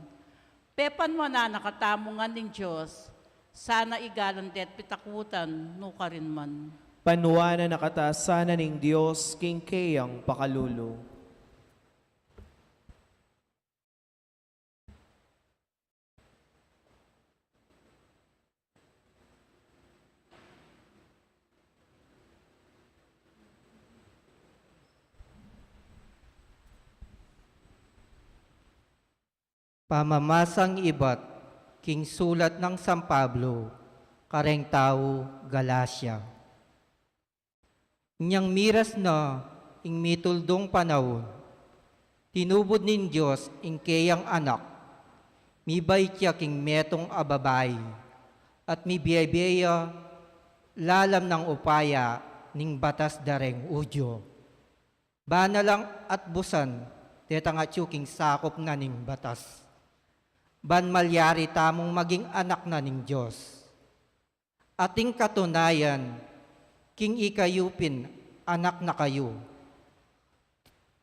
Pepanuanan na katamu ngan ning Dios, sana igalan de't pitakutan nukarin man. Panuanan na kata sana ning Dios king keyang pakalulu. Pamamasang ibat king sulat nang San Pablo kareng tau Galacia. Inyang miras na ing mituldung panaun, Tinubud ning Dios ing keyang Anak, mibait ya king metung a babai, at mibie-bie ya lalam nang upaya ning batas da reng Judio. Bana lang at busan detang atyu king sakup na ning batas, ban malyari tamung maging anak na ning Dios. At ing katunayan, king ikayu pin anak na kayu.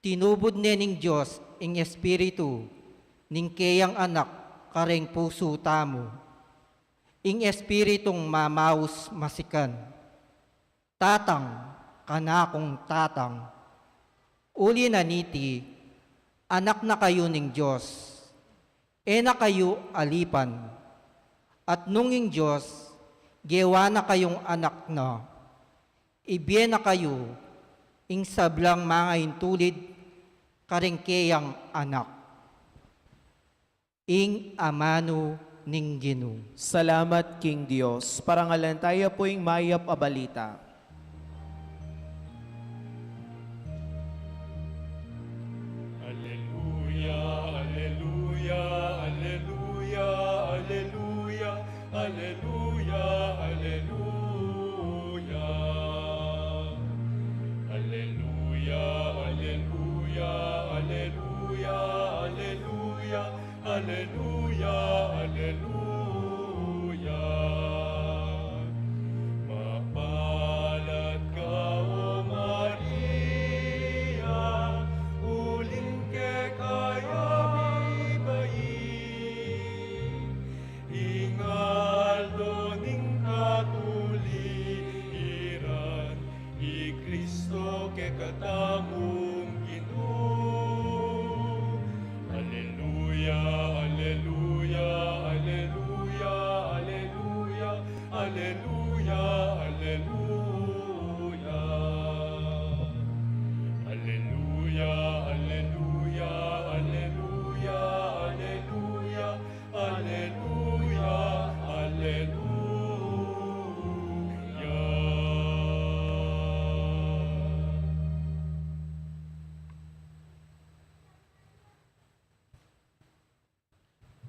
Tinubud ne ning Dios ing Espiritu ning keyang Anak kareng pusu tamu, ing Espiritung mamaus masikan, "Tatang, kanakung Tatang." Uli na niti, anak na kayu ning Dios. E na kayu alipan. At nung ing Dios gewa na kayung anak na, ibie na kayu ing sablang mangaintulid kareng keyang Anak. Ing amanu ning Ginu. Salamat king Dios. Parangalan taya pu ing mayap a balita. Alleluia, alleluia, alleluia, alleluia, alleluia, alleluia. Alleluia, alleluia, alleluia, alleluia. Alleluia, alleluia. Mapalad ka, O Maria, uling keka ya mibayu ing aldo ning katuliran. I Kristo kekatamung Ginu. Alleluia, alleluia, alleluia, alleluia, alleluia, alleluia. Alleluia, alleluia, alleluia, alleluia. Alleluia, alleluia.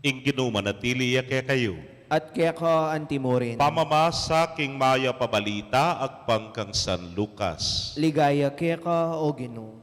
Ing Ginu manatili ya kekayu. At keka antimurin. Pamamasa king mayap a balita agpang kang San Lucas. Ligaya keka, O Ginu.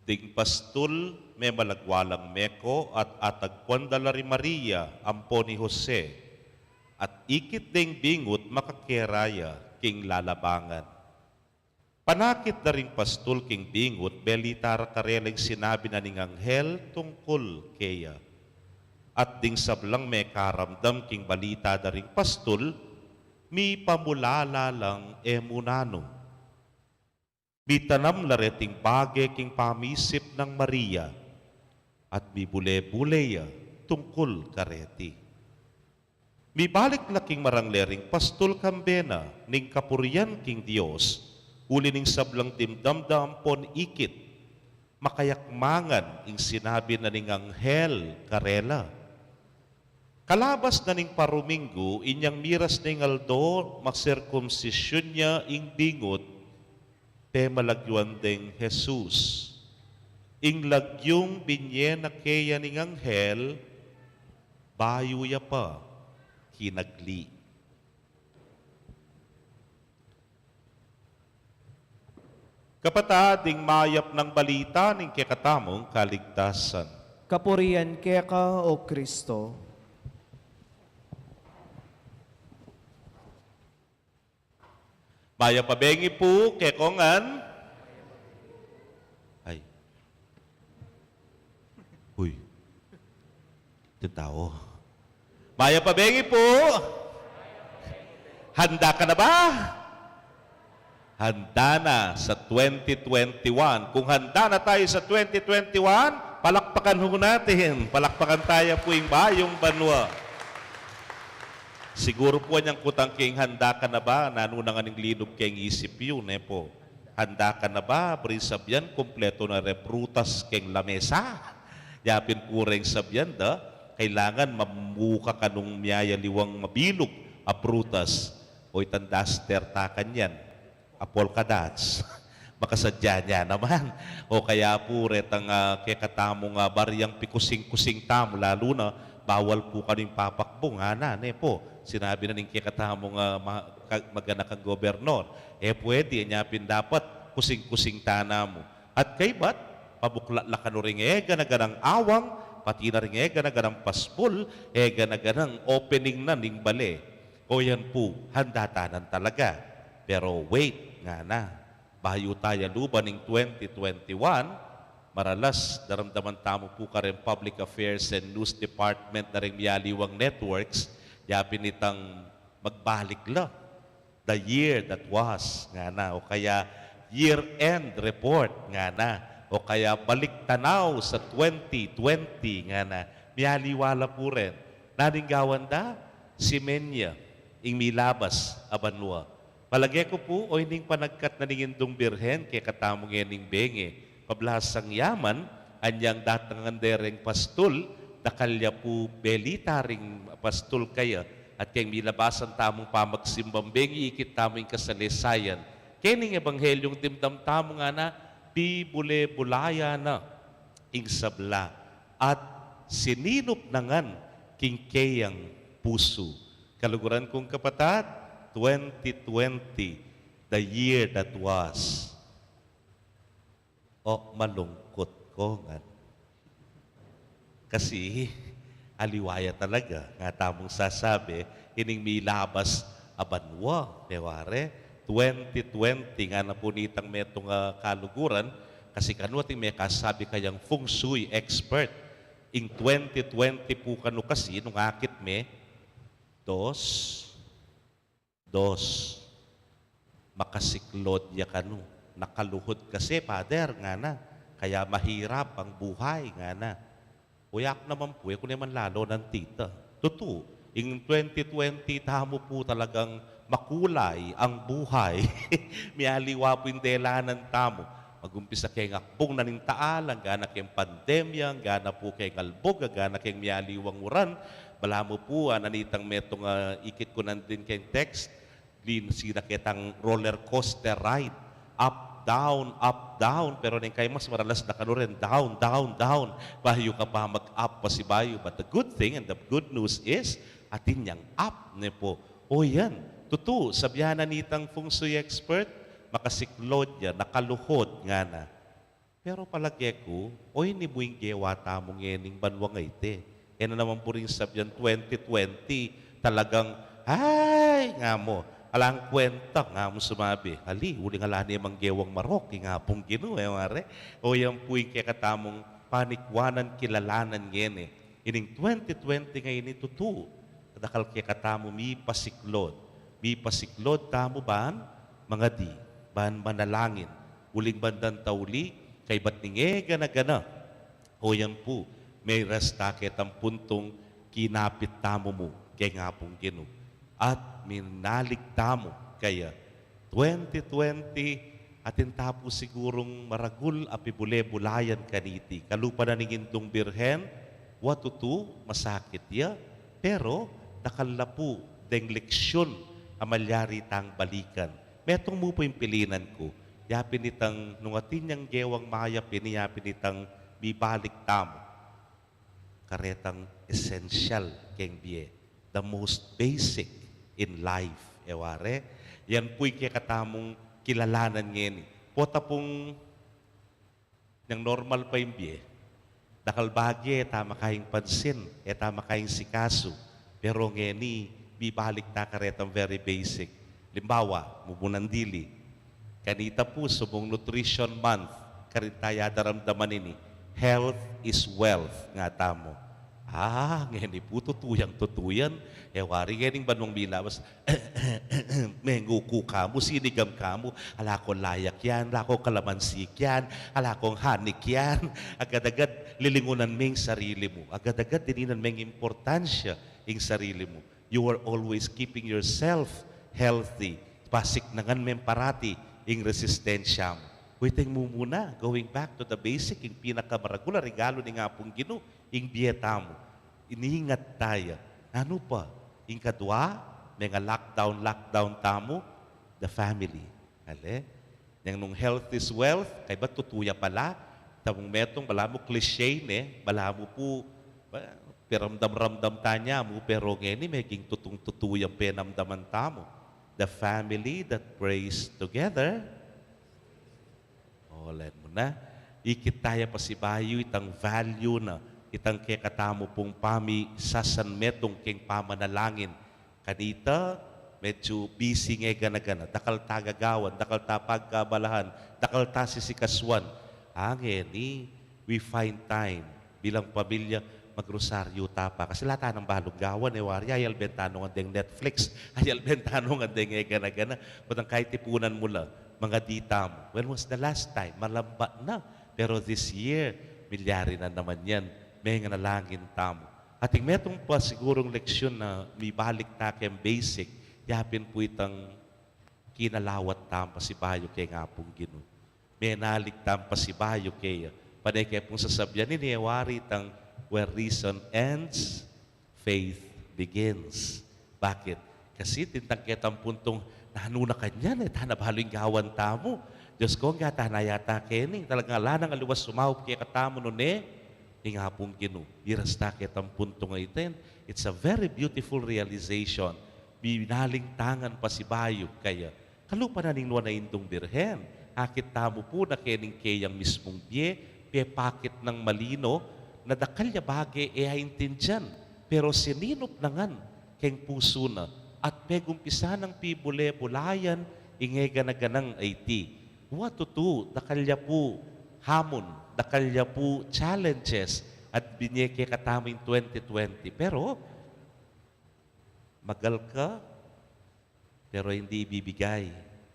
Ding pastul, memalagwa lang meko at atagpuan da la ri Maria ampon i Jose, at ikit deng bingut makakera ya king lalabangan. Panakit da ring pastul king bingut, belita ra karela ing sinabi na ning anghel tungkul keya. At ding sablang mekaramdam king balita da ring pastul, mipamulala lang e mu nanu. Mitanam la reting bage king pamisip nang Maria, at mibule-bule ya tungkul kareti. Mibalik la king marangle ring pastul, kambe na ning kapurian king Dios, uli ning sablang dimdam da ampon ikit, makayakmangan ing sinabi na ning anghel karela. Kalabas na ning paruminggu, inyang miras na ing aldo masirkumsisyun ya ing bingut, pemalagyuan deng Jesus. Ing lagyung binye na keya ning anghel, bayu ya pa kinagli. Kapatad, ing mayap nang balita ning kekatamung kaligtasan. Kapurian keka, O Kristo. Mayap a bengi pu kekongan. Ay. Uy. Ito tao. Mayap a bengi pu. Handa ka na ba? Handa na sa twenty twenty-one. Kung handa na tayo sa twenty twenty-one, palakpakan ho natin. Palakpakan tayo po ing bayung banwa. Siguro po anyang kutang keng handa ka na ba, nanu na ngan ing linub keng isip yu, ne po? Handa ka na ba? Buri sabyan, kumpleto na re prutas keng lamesa. Yapin po reng sabyan da, kailangan mamuka ka nung miyayaliwang mabilug a prutas. O itang duster ta kanyan. A polka dots. Makasadya ne naman. O kaya po retang, ah, kekatamung, ah, baryang pikusing-kusing tamu, lalu na bawal po kanu ing papakbung, ngana, ne po. Sinabi na ning kekatamung, ah, ma-, ka-, maganakang gobernor, e pwede, anya pin dapat kusing-kusing ta namu. At kaybat, pabuklat la kanu ring e gana-ganang awang, pati na ring e gana-ganang pasbul, e gana-ganang opening na ning bale. O yan po, handa tanan talaga. Pero wait, ngana. Bayu ta yaluban ing twenty twenty-one, maralas daramdaman tamu po kareng Public Affairs and News Department na ring miyaliwang networks, yapin itang magbalik la. The year that was, ngana, o kaya year-end report, ngana, o kaya balik tanaw sa twenty twenty, ngana, miyaliwa la po rin. Nanu ing gawan da? Simenya ing milabas a banwa. Palage ku po, o ining panagkat na ning Indung Birhen kekatamu ngening bengi, pablasang yaman, anyang datangan de reng pastul, dakal ya po belita ring pastul kaya, at keng milabasan tamung pamagsimbang bengi, ikit tamu ing kasalesayan. Kening ebanghelyung dimdam tamu, ngana, bibule-bulayan na ing sabla, at sininup na ngan king keyang pusu. Kaluguran kung kapatad, twenty twenty, the year that was. O, malungkut ko ngan. Kasi, aliwa ya talaga, nga tamung sasabi, ining milabas a banwa, ne ware, twenty twenty, ngana po nitang metung a kaluguran, kasi kanu ating mekasabi kayang feng shui expert, ing twenty twenty po kanu kasi, nung akit me, dos, Dos, makasiklod ya kanu. Nakaluhod kasi, Father, ngana. Kaya mahirap ang buhay, ngana. Uy, aku naman pu, e ku naman lalanan, Tita. Tutu, ing twenty twenty tamu pu talagang makulay ang buhay. Miyaliwa pu ing delanan tamu. Magumpisa keng akbung na ning taal, anggana keng pandemya, anggana pu keng albug, anggana keng miyaliwang uran. Balamu pu, ah, nanitang metung, ah, ikit ku nandin keng text, lin sina ketang roller coaster ride. Up, down, up, down. Pero neng kaymas maralas na kanu rin, down, down, down. Bayu ka pa mag-up pasibayu. But the good thing and the good news is, atin yang up, ne pu. O yan, tutu, sabian na nitang feng shui expert, makasiklod ya, nakaluhod, ngana. Pero palage ku, o ini mu ing gewa tamu ngening banwa ngeni. E na naman buring sabian twenty twenty, talagang, ay, nga mu, alang kwenta, nga mu sumabi. Ali, uling ala ne mang gewang marok, ing Apung Ginu, e, ware. O yan pu ing kekatamung panikwanan kilalanan ngeni. Ining twenty twenty ngeni tutu, dakal kekatamu mipasiklod. Mipasiklod tamu ban mangadi, ban manalangin. Uling bandang tauli, kaybat ning e gana-gana. O yan pu, meras ta ketang puntung kinapit tamu mu keng Apung Ginu. At minalig tamu kaya twenty twenty, atin ta pu sigurung maragul a pibule-bulayan kaniti. Kalupa na ning Indung Birhen, wa tutu, masakit ya, pero dakal la pu deng leksyun a malyari tang balikan. Metung mu pu ing pilinan ku. Ya pin itang nung atin yang gewang mayap ini, ya pin itang mibalik tamu karetang essential keng bie, the most basic in life, e ware. Yan pu ing kekatamung kilalanan ngeni. Pota pung yang normal pa ing bie, dakal bage e ta makaing pansin, e ta makaing sikasu. Pero ngeni, mibalik ta karetang very basic. Limbawa, mumunang dili. Kanita pu, subung Nutrition Month, karin ta ya daramdaman ini, health is wealth, nga tamu. Ah, ngeni pu, tutu yang tutu yan. E wari ngening banwang milabas, menguku kamu, sinigam kamu, ala kong layak yan, ala kong kalamansi yan, ala kong hanik yan. Agad-agad lilingunan me ing sarili mu. Agad-agad dininan meng importansya ing sarili mu. You are always keeping yourself healthy. Pasiknangan meng parati ing resistensya mu. Kuiting mumuna, going back to the basic, ing pinakamaragul a regalu ning Apung Ginu, ing bie tamu. Iningat taya. Nanu pa? Ing kadua, menga-lockdown, lockdown tamu, the family. Ale? Neng nung health is wealth, kaybat tutu ya pala, tamung metung, balamu cliche ne, balamu pu, ba, piramdam-ramdam tanya mu, pero ngeni meging tutung-tutu yang penamdaman tamu. The family that prays together. O, lawen mu na. Ikit taya pasibayu itang value na, itang kekatamu pung pamisasanmetung keng pamanalangin. Kanita, medyu busy nge gana-gana, dakal ta gagawan, dakal ta pagkabalahan, dakal ta sisikasuan. A, ngeni, we find time bilang pamilya, magrosaryu ta pa. Kasi ala ta nang balung gawan, e wari, ayalben ta nung andeng Netflix, ayalben ta nung andeng e gana-gana. Potang kaybat tipunan mu la, mangadi tamu. When was the last time? Malamba na. Pero this year, milyari na naman yan. Menganalangin tamu. Ating metung pa sigurung leksyun na mibalik ta keng basic, yapin pu itang kinalawat tamu pasibayu keng Apung Ginu. Menalik tamu pasibayu keya. Pane ke pung sasabyan ini, e wari, itang where reason ends, faith begins. Bakit? Kasi tintang ketang puntung, nanu na kanyan, e ta na balu ing gawan tamu. Diyos ko, ngata na yata keni. Talagang ala nang aliwas sumaup kekatamu nune, ing Apung Ginu. Iras ta ketang puntung a iten. It's a very beautiful realization. Binalintangan pasibayu kaya. Kalupa na ning Nuan a Indung Birhen, akit tamu pu na kening keyang mismung bie, pepakit nang malino, na dakal ya bage e aintindian, pero sininup na ngan keng pusu na, at megumpisa nang pibule-bulayan ing e gana-ganang aiti. Wa tutu, dakal ya pu hamon, dakal ya pu challenges, at binye kekatamu ing twenty twenty. Pero, magal ka, pero hindi ibibigay.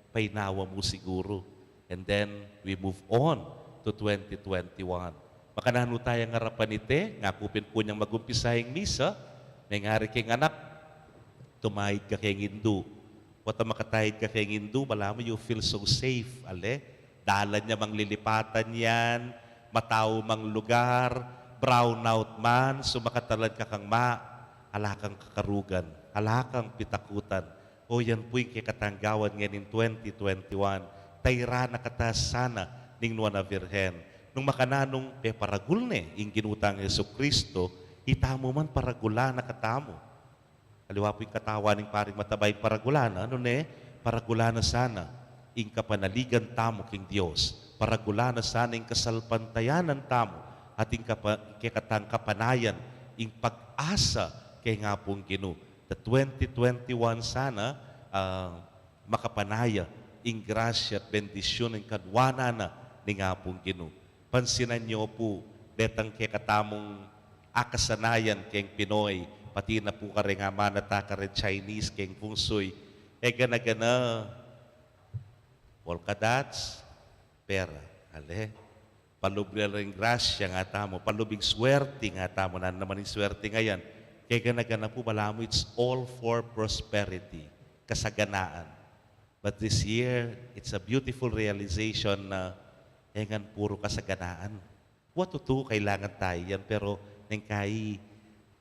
Painawa mu siguru. And then, we move on to twenty twenty-one. Makananu tayang arapan ite, ngaku pin pu nyang magumpisa ing misa, mengari keng anak, tumaid ka keng indu. Pota makataid ka keng indu, balamu you feel so safe, ale? Dalan ya mang lilipatan yan, matau mang lugar, brownout man, sumakatalan ka kang ma, ala kang kakarugan, ala kang pitakutan. O, yan pu ing kekatang gawan ngening twenty twenty-one. Tairan na kata sana ning Nuan a Birhen. Nung makananung peparagul ne ing Ginu tang Jesucristo, itamu man paragulan na katamu. Aliwa pu ing katawan ning paring mataba ing paragulan na, nune, paragulan na sana ing kapanaligan tamu king Dios. Paragulan na sana ing kasalpantayanan tamu at ing kapa-, kekatang kapanayan, ing pag-asa keng Apung Ginu. The twenty twenty-one sana, ah, makapanaya ing grasya at bendisyun ning kanuanan na ning Apung Ginu. Pansinan yu pu, detang kekatamung akasanayan keng Pinoy, pati na pu kareng amanu ta kareng Chinese keng feng shui. E gana-gana, polka dots, pera. Ale, palub la ring grasya nga tamu, palub ing swerte nga tamu, nanu naman ing swerte ngayan. Kegana-gana pu balamu, it's all for prosperity, kasaganaan. But this year, it's a beautiful realization na e ngan puru kasaganaan. Wa tutu, kailangan taya yan, pero neng kai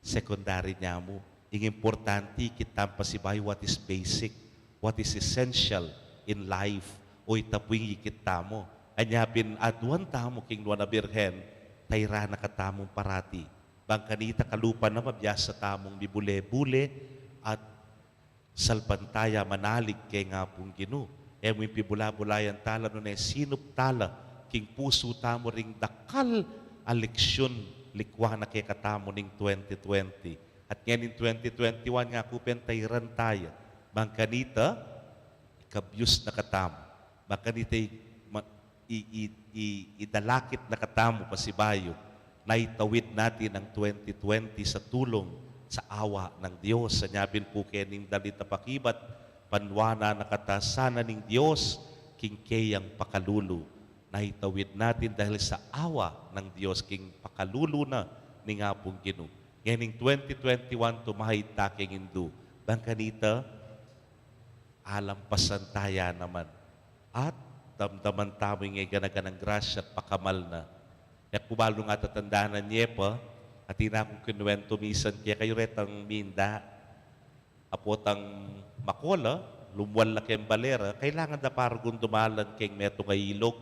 secondary ne mu. Ing importante, ikit tamu pasibayu what is basic, what is essential in life. O ita pu ing ikit tamu. Anya pin aduan tamu king Nuan a Birhen, tairan na katamu parati. Bang kanita kalupa na, mabiasa tamung mibule-bule at salpantaya, manalig keng Apung Ginu. E mu ing pibula-bulayan tala, nune sinup tala king pusu tamu ring dakal a leksyun, likwa na kekatamu ning twenty twenty. At ngening twenty twenty-one, ngaku pin tairan taya. Bang kanita, ikabyus na katamu. Bang kanita i-, ma-, i-, i-, i-, idalakit na katamu pasibayu Naitawid natin ang twenty twenty sa tulong, sa awa ng Diyos. Sa nyapin pu kening dalit a pakibat, panwanan na kata sana ning Diyos king keyang pakalulu. Naitawid natin dahil sa awa ng Diyos king pakalulu na ning Apung Ginu. Ngening twenty twenty-one, tumahid ta king Indu. Bang kanita, alampasan taya naman. At damdaman tamu ing gana-ganang grasya at pakamal na. Nek pu balu nga tatandanan ye pa, atin akung kinuwentu misan kekayu retang minda, apotang makola, lumwal la keng balera, kailangan da parugun dumalan keng metung a ilog.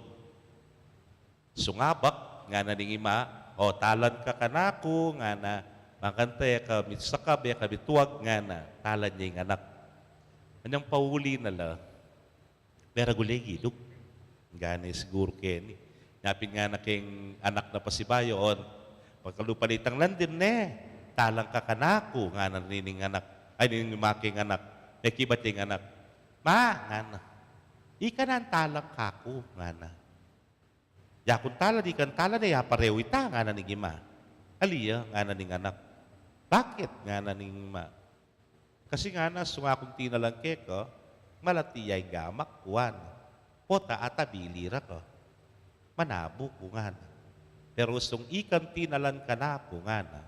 Sungabak, ngana ning ima, "O, talan ka kanaku," ngana, "makanta e ka misakab, e ka mituag," ngana, talan ya ing anak. Anyang pauli na la, meragul ya ing ilog. Ngana siguru keni. Nyapin ngana keng anak na pasibayu, "O, pagkalupalitang landin ne, talan ka kanaku," ngana nining anak. Ay, nining ima keng anak. Mekibat ya ing anak. "Ma," ngana, "ika nang talan kaku," ngana. "Yakun talan, ikang talan e, aparehu ita," ngana ning ima. "Ali ya," ngana ning anak. "Bakit?" ngana ning ima. "Kasi," ngana, "sung akung tinalan keka, malati ya ing gamat ku," ngana. "Pota atabili ra ka, manabu ku," ngana. "Pero sung ikang tinalan kanaku," ngana,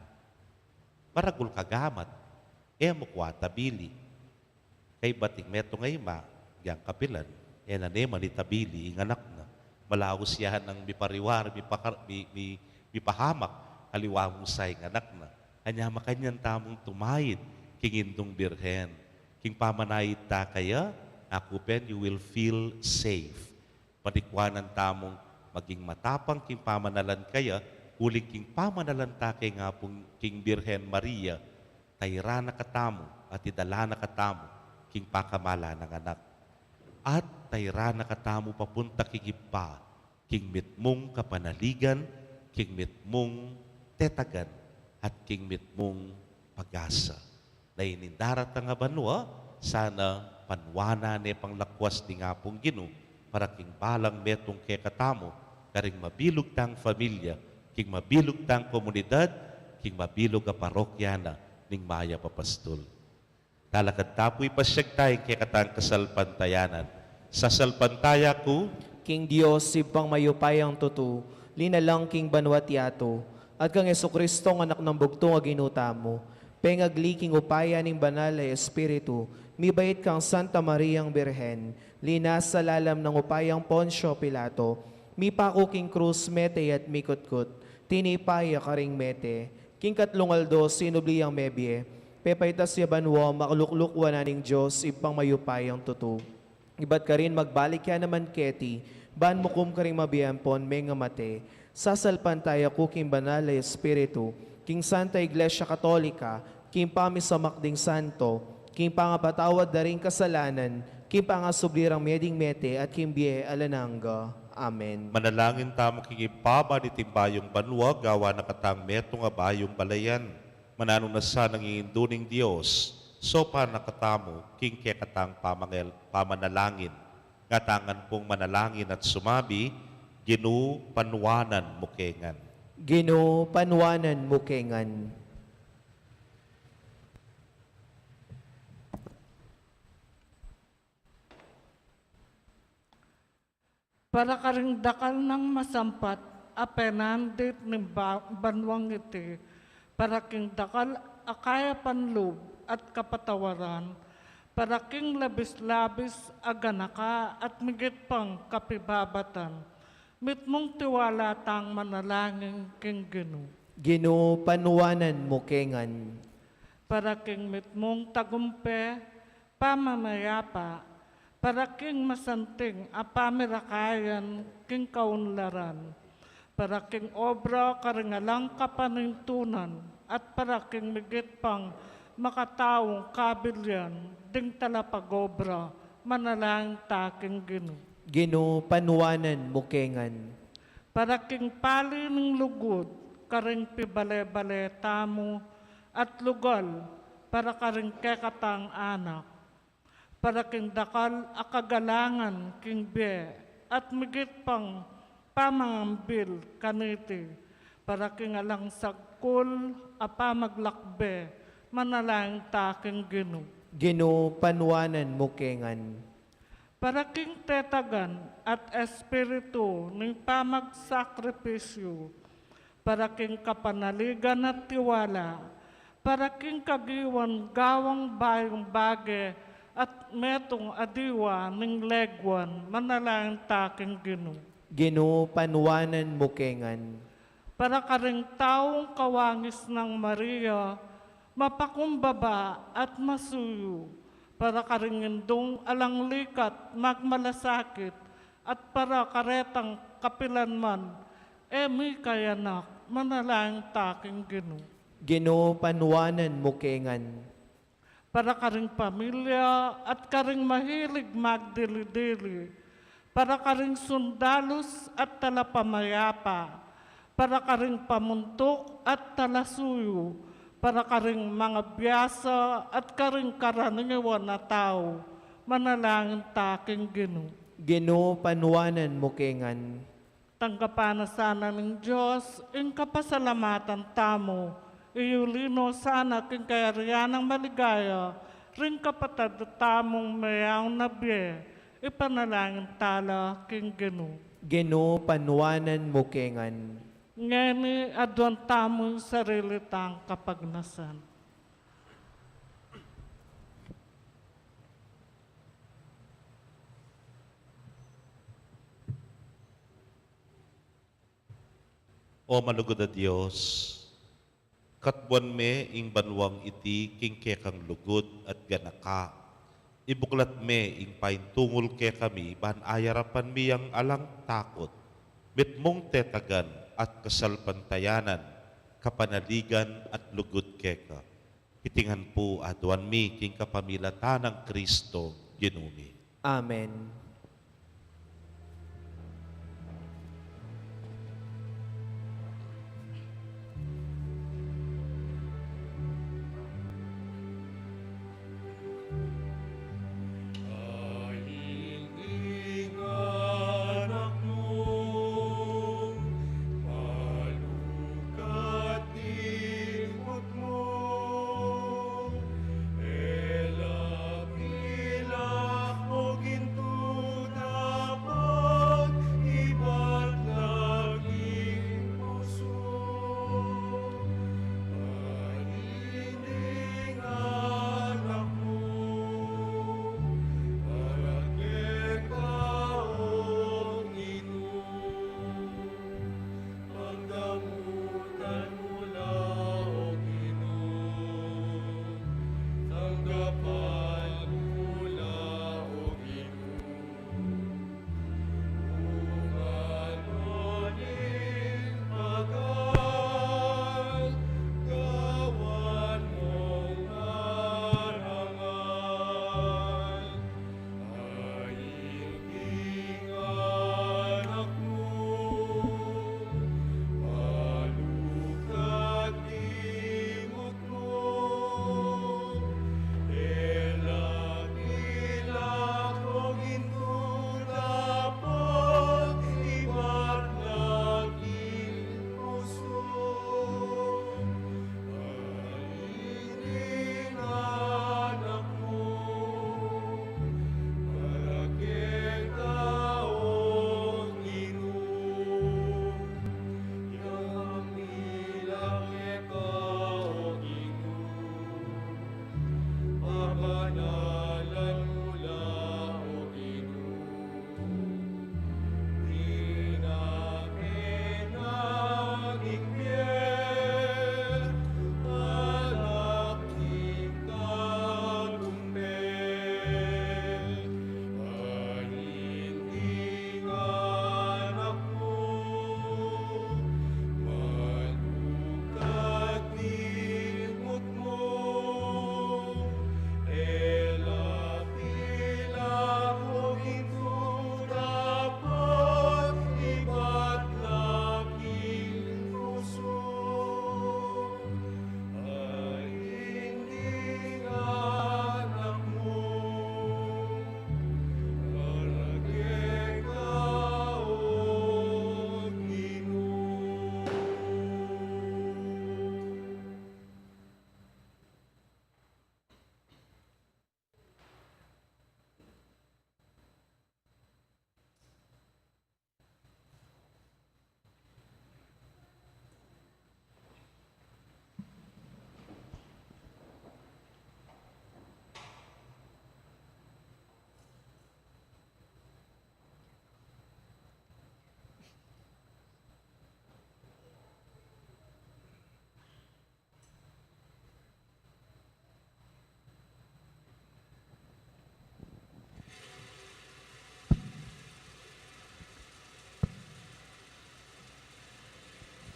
"maragul ka gamat, e mu ku atabili." Kaybat ing metung a ima, agyang kapilan, e na ne man itabili ing anak na. Malaus ya nang mipariwara, mipakar-, mi-, mi-, mipahamak, aliwa mu sa ing anak na. Anya makanyan tamung tumahid king Indung Birhen. King pamanahid ta kaya, aku pin, you will feel safe. Panikwanan tamung maging matapang king pamanalan kaya, uling king pamanalan ta keng Apung, king Birhen Maria, tairan na katamu at idala na katamu king pakamalan nang anak. At tairan na katamu papunta king Ibpa, king mitmung kapanaligan, king mitmung tetagan, at king mitmung pag-asa. Na ining daratang a banua, sana panwanan ne pang lakwas ning Apung Ginu, para king balang metung kekatamu, karing mabilug tang familia, king mabilug tang komunidad, king mabilug a parokya na ning Mayap a Pastul. Talakad ta pu, ipasyag ta ing kekatang kasalpantayanan. Sasalpantaya ku king Dios, Ibpang mayupayang tutu, linalang king banua't yatu, at kang Jesucristo, Anak nang bugtung a Ginu tamu, pengagli king upaya ning Banal a Espiritu, mibait kang Santa Mariang Birhen, linasa lalam ning upayang Poncio Pilato, mipaku king krus, mete at mikutkut, tinipa ya karing mete, king katlung aldo sinubli yang mebie, pepaitas ya banua, makaluklukuan na ning Dios, Ibpang mayupayang tutu. Ibat karin magbalik ya naman keti, ban mukum karing mabie ampon mengamate. Sasalpantaya ku king Banal a Espiritu, king Santa Iglesia Katolika, king pamisamak ding santo, king pangapatawad da ring kasalanan, king pangasubli rang mie ding mete, at king bie alang angga. Amen. Manalangin tamu king Ibpa, ban iting bayung banua gawan na katang metung a bayung balayan. Mananu na sanang ing Indu ning Dios, saupan na katamu king kekatang pamangel-, pamanalangin. Ngatamu ngan pung manalangin at sumabi, Ginu, panwanan mu ke ngan. Ginu, panwanan mu ke ngan. Para karing dakal nang masampat a penandit ning ba-, banuang iti, para king dakal a kayapan lub at kapatawaran, para king labis-labis a ganaka at migit pang kapibabatan, mitmung tiwala tang manalangin king Ginu. Ginu, panwanan mu ke ngan. Para king mitmung tagumpe, pamamayapa, para king masanting a pamirakayan king kaunlaran, para king obra karing alang kapanintunan, at para king migit pang makataung kabilian ding talapagobra, manalangin ta king Ginu. Ginu, panwanan mu ke ngan. Para king pali ning lugud karing pibale-bale tamu, at lugal para karing kekatang anak, para king dakal a kagalangan king bie, at migit pang pamangambil kaniti, Para king alang sagkul a pamaglakbe, manalangin ta king Ginu. Ginu, panuanan mu kengan. Para king tetagan at espiritu ning pamagsakripisyu, para king kapanaligan at tiwala, para king kagiwan gawang bayung bage at metung a diwa ning leguan, manalangin ta king Ginu. Ginu, panuanan mu kengan. Para karing taung kawangis nang Maria, mapakumbaba at masuyu, para karing indung alang likat magmalasakit, at para karetang kapilan man e mikayanak, manalangin ta king Ginu. Ginu, panuanan mu kengan. Para karing pamilya at karing mahilig magdili-dili, para karing sundalus at talapamayapa, para karing pamuntuk at talasuyu, para karing mangabiasa at karing karaniwan a tau, manalangin ta king Ginu. Ginu, panuanan mu kengan. Tanggapan na sana ning Dios ing kapasalamatan tamu, iyuli no sana king kayarian nang maligaya ring kapatad tamung meyaun na bie, ipanalangin ta la king Ginu. Ginu, panuanan mu kengan. Ngeni aduan tamu ing sarili tang kapagnasan. O malugud a Dios, katbuan me ing banuang iti king kekang lugud at ganaka. Ibuklat me ing paintungul kekami ban ayarapan mi yang alang takut, mitmung tetagan at kasalpantayanan, kapanaligan at lugud keka. Iti ngan pu aduan mi king kapamilatan nang Kristo, Ginu mi. Amen.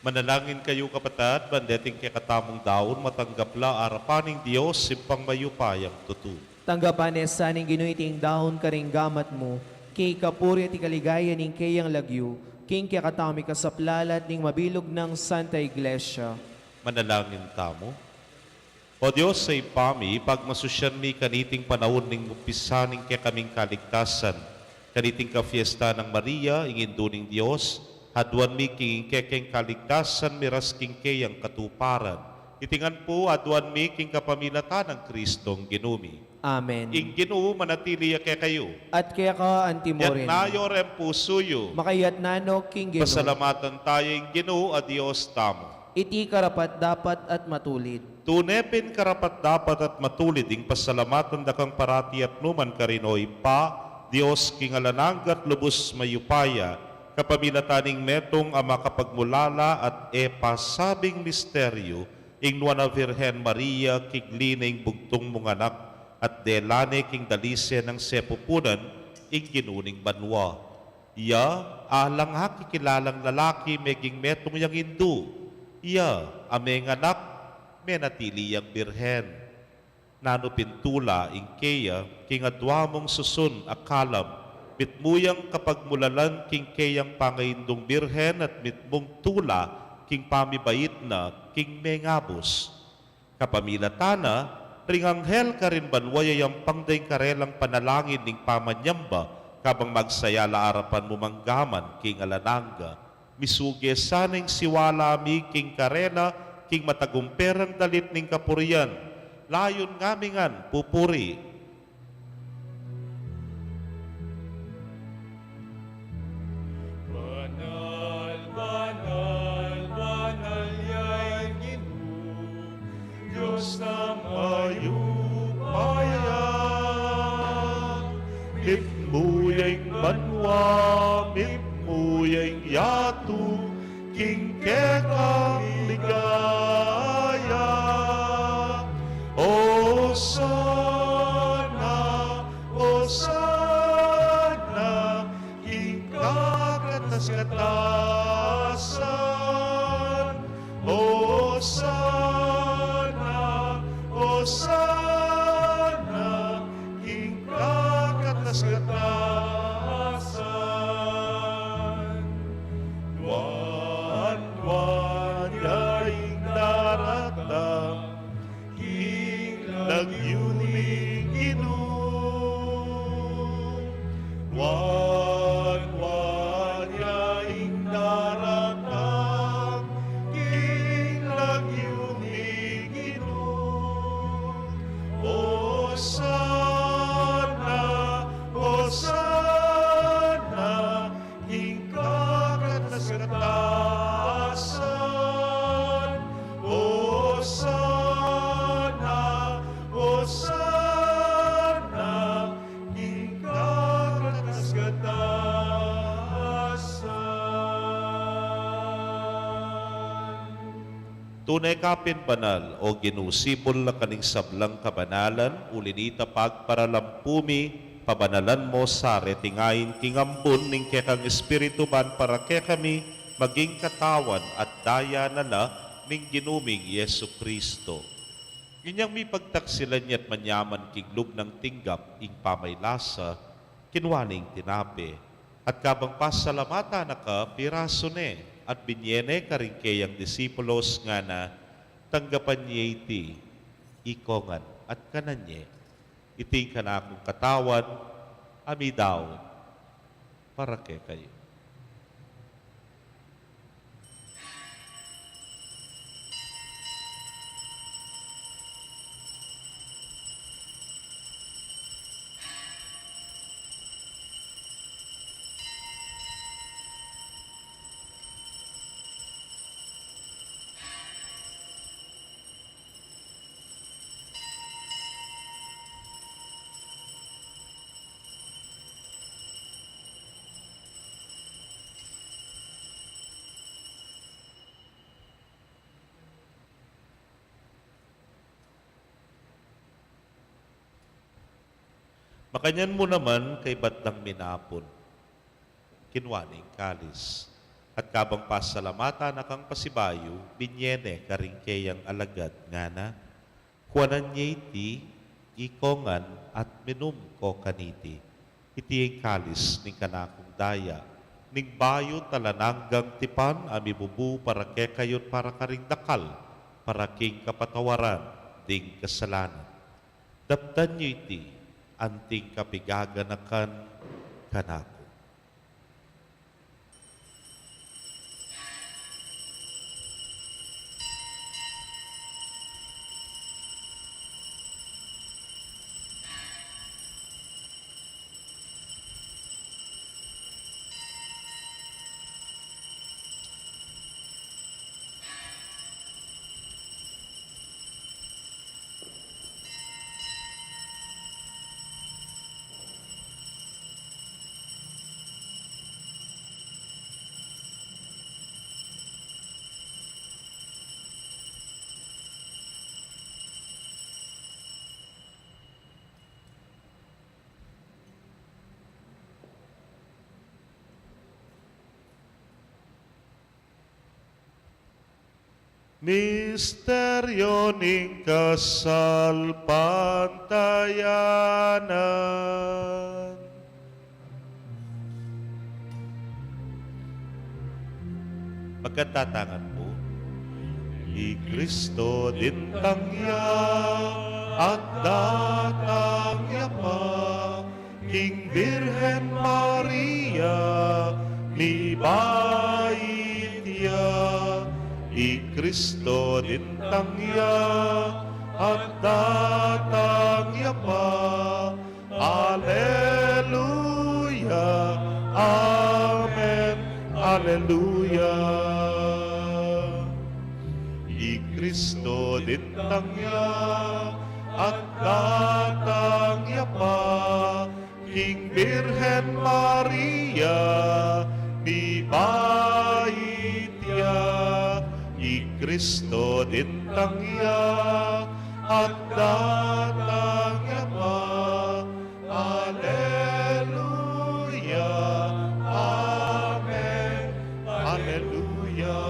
Manalangin kayu, kapatad, ban deting kekatamung daun matanggap la arapan ning Dios, Ibpang mayupayang tutu. Tanggapan na sa ning Ginu iting daun karing gamat mu, king kapurian at ikaligaya ning keyang lagyu, king kekatamung kasaplalan at ning mabilug nang Santa Iglesia. Manalangin tamu. O Dios, Ibpa mi, pagmasusyan mi kaniting panaun ning umpisa ning kekaming kaligtasan, kaniting kafiesta nang Maria, ing Indu ning Dios, aduan mi king kekeng kaligtasan miras king keyang katuparan. Iti ngan pu aduan mi king kapamilatan nang Kristong Ginu mi. Amen. Ing Ginu manatili ya kekayu. At keka anti mu rin. Itas yu ring pusu yu. Makaitas no king Ginu. Pasalamatan taya ing Ginu a Dios tamu. Iti karapat-dapat at matulid. Tune pin karapat-dapat at matulid ing pasalamatan da kang parati at nukarin man, o Ibpa, Dios king alang angga at lubus mayupaya, kapamilatan ning metung a makapagmulala at e pasabing misteryu, ing Nuan a Virgen Maria, kigli na ing bugtung mung anak, at dela ne king dalise nang sepupunan ing Ginu ning banua. Iya, alang akikilalang lalaki meging metung yang indu. Iya, a menganak, menatili yang birhen. Nanu pin tula ing keya, king adua mung susun a kalam, mitmu yang kapagmulalan king keyang pangaindung birhen at mitmung tula king pamibait na king mengabus. Kapamilatan na, ring anghel karin banua yayampang da ing karelang panalangin ning pamanyamba, kabang magsaya la arapan mu manggaman king alang angga. Misuge sana ing siwala mi king karela, king matagumpe rang dalit ning kapurian. Layun ngami ngan pupuri. Banal, banal, banal ya ing Ginu, Dios na mayupaya. Mitmu ya ing banua, mitmu ya ing yatu, king kekang ligaya. Osana, Osana, king kakatas-katasan. Osana, Osana, king kakatas-katasan. Nuan, nuan ya ing daratang king lagyu ning Ginu. Nuan, nuan ya ing daratang king lagyu ning Ginu. Osana, Osana, king kakatas-katasan. Osana, Osana, king kakatas-katasan. Tune ka pin banal, O Ginu, sipul na ka ning sablang kabanalan, uli na nita pagparalampu mi, pabanalan mu sa reting ain king ambun ning kekang Espiritu ban para kekami maging katawan at daya na la ning Ginu ming Jesucristo. Inyang mipagtaksilan ya't manyaman king lub nang tinggap ing pamaylasa, kinua ne ing tinape, at kabang pasalamatan na ka, pirasu ne, at binye ne karing keyang disipulos, ngana, tanggapan ye iti, ikongan, at kanan ye. Iti ing kanakung katawan, a midaun para kekayu. Makanyan mu naman kaybat dang minapun, kinua ne ing kalis, At kabang pasalamatan na kang pasibayu, binye ne karing keyang alagad, ngana, kuanan ye iti, ikongan at minum ko kaniti. Iti ing kalis ning kanakung daya, ning bayu at alang anggang tipan a mibubu para kekayu at para karing dakal, para king kapatawaran ding kasalanan. Daptan yu iti, anting kapigaganakan kanaku. Misteryo ning kasalpantayanan. Magkatatangan po. I Kristo dintang ya, at datang ya pa, king Birhen Maria, mibait ya, i Kristo dintang ya, at datang ya pa. Aleluya, amen, aleluya. I Kristo dintang ya, at datang ya pa, king Birhen Maria, mibait ya, i Kristo dintang ya, at datang ya pa. Aleluya, amen, aleluya.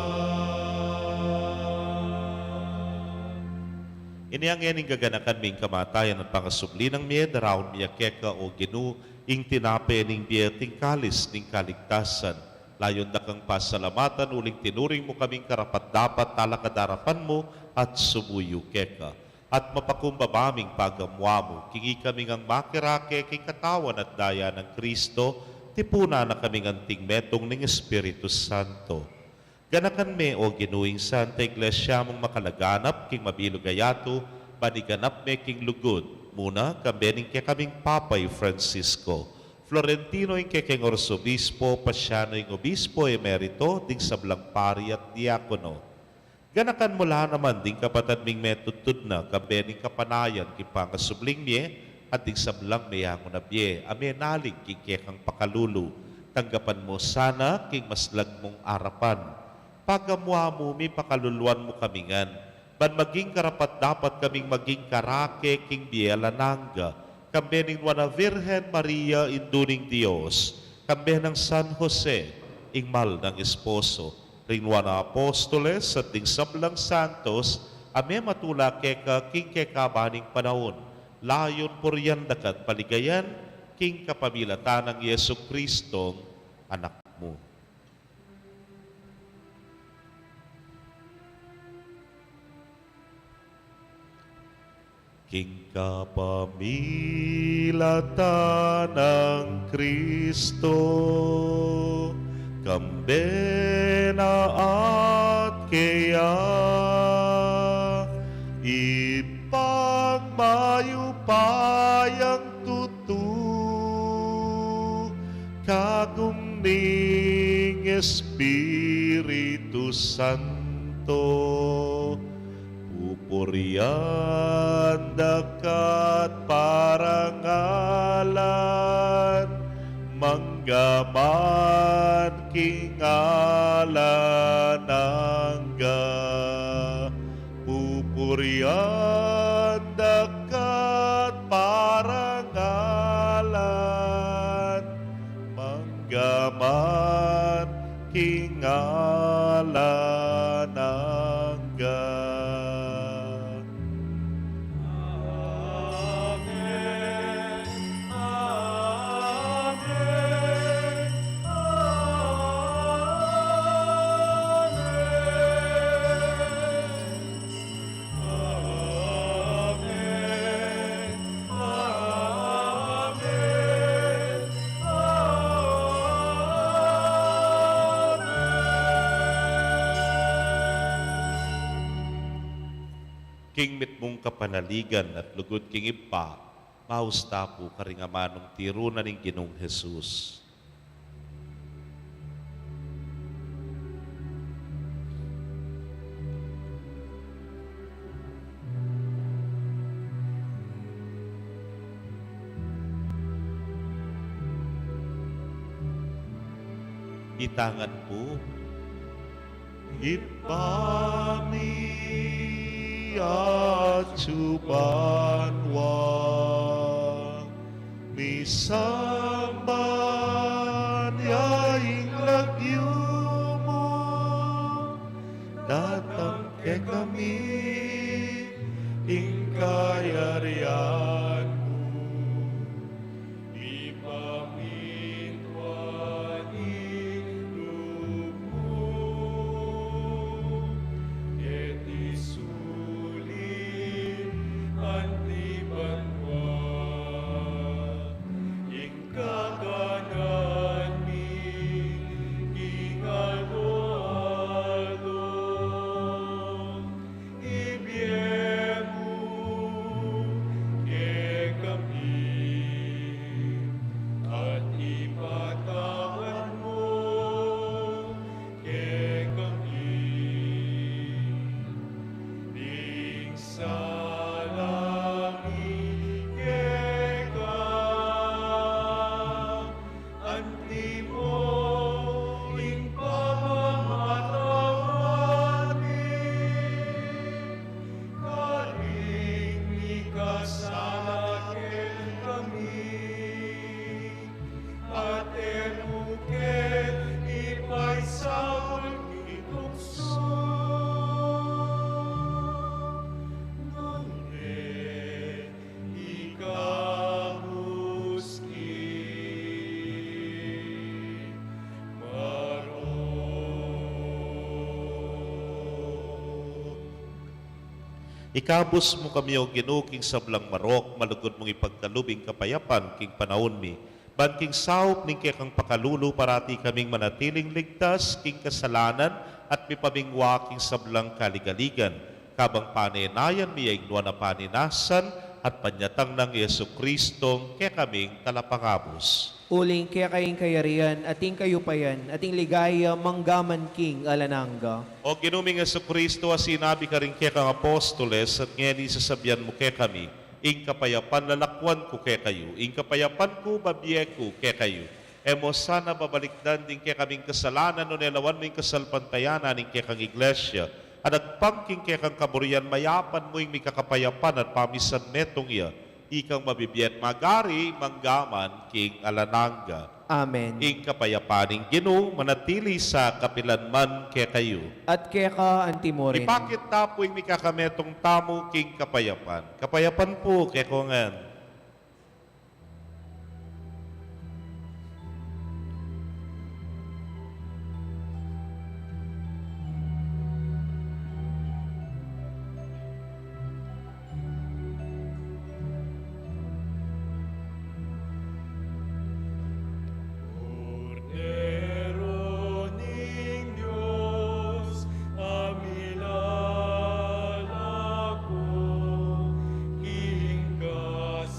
Inya ngeni gaganakan mi ing kamatayan at pangasubli nang mie, daraun mi ya keka, o Ginu, ing tinape ning bie at ing kalis ning kaligtasan. Layun da kang pasalamatan uling tinuring mu kaming karapat-dapat talakad king arapan mu at sumuyu keka. At mapakumbaba ming pagamuan mu, king ikami ngang makirake king katawan at daya nang Kristo, tipunan na kami ngan anting metung ning Espiritu Santo. Ganakan me, o Ginu, ing Santa Iglesia mung makalaganap king mabilug a yatu, ban iganap me king lugud, muna kambe ning kekaming Papa i Francisco, Florentino ing kekeng Arsobispo, Paciano ing Obispo Emerito, ding sablang pari at diakono. Ganakan mu la naman ding kapatad ming metudtud na kambe ning kapanayan king pangasubling mie, at ding sablang meyangu na bie a menalig king kekang pakalulu. Tanggapan mu sana king maslag mung arapan. Pagamuan mu, mipakaluluan mu kami ngan, ban maging karapat-dapat kaming maging karake king bie alang angga, kambe ning Nuan a Virgen Maria, Indu ning Dios, kambe nang San Jose, ing mal nang esposo, ring Nuan a Apostoles, at ding sablang santos a mematula keka king kekaban ning panaun, layun purian da ka at paligayan, king kapamilatan nang Jesucristong Anak mu. King kapamilatan nang Kristo, kambe na at keya, Ibpang mayupayang tutu, kagum ning Espiritu Santo, pupurian da ka at parangalan, mangga man king alang angga. Pupurian da ka at parangalan, mangga man king King mitmung kapanaligan at lugud king Ibpa, maus ta pu karing amanung tiru na ning Ginung Jesus. Itangan pu. Ibpa mi, atsu ka banua, misamban ya ing lagyu mu, datang kekami ing kayarian mu, mipamintuan ing lub mu keti sulip anti banua. Ing kakanan mi king aldo-aldo ibie mu kekami, at ipatawad mu kekami ding sala mi keka, anti mu ing pamamatawad mi karing mikasala kekami, at e mu ke ipaisaul king tuksu, nune ikabus king marok. Ikabus mu kami, O Ginu, king sablang marok, malugud mung ipagkalub ing kapayapan king panaun mi. Ban king saup ning kekang pakalulu, parati kaming manatiling ligtas king kasalanan at mipamingwa king sablang kaligaligan, kabang panenayan mi ya ing nuan a panenasan at panyatang nang Jesucristong kekaming Talapangabus. Uling keka ing kayarian, at ing kayupayan, at ing ligaya, mangga man king alang angga. O Ginu ming Jesucristo, a sinabi karing kekang apostoles, at ngeni sasabian mu kekami, ing kapayapan lalakwan ku kekayu, ing kapayapan ku babie ku kekayu. E mu sana babalikdan ding kekaming kasalanan, nune lawan mu ing kasalpantayanan ning kekang Iglesia, at agpang king kekang kaburian mayapan mu ing mikakapayapan at pamisan metung ya, ikang mabibie at magari mangga man king alang angga. Amen. Ing kapayapan ning Ginu manatili sa kapilan man kekayu. At keka anti mu rin. Ipakit ta pu ing mikakametung tamu king kapayapan. Kapayapan pu kekongan. Kordero ning Dios, a milalako king kas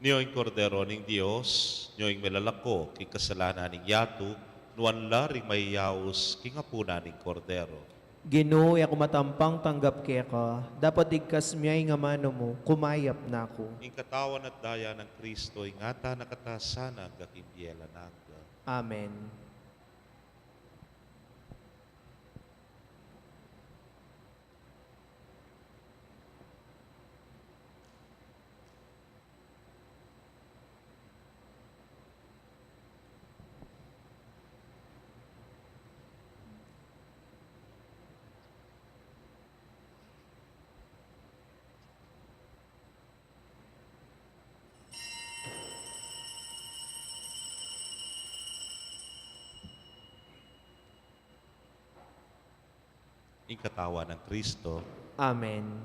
Nyo ing Kordero ning Dios, nyo ing milalako king kasalanan ning yatu, nuan la ring mayayaus king apunan ning Kordero. Ginu, e ku matampang tanggap keka, dapot igkas mu ing amanu mu, kumayap na ku. Ing katawan at daya nang Kristo, ingatan na katamu sana angga king bie alang angga. Amen. Ing katawan nang Kristo. Amen.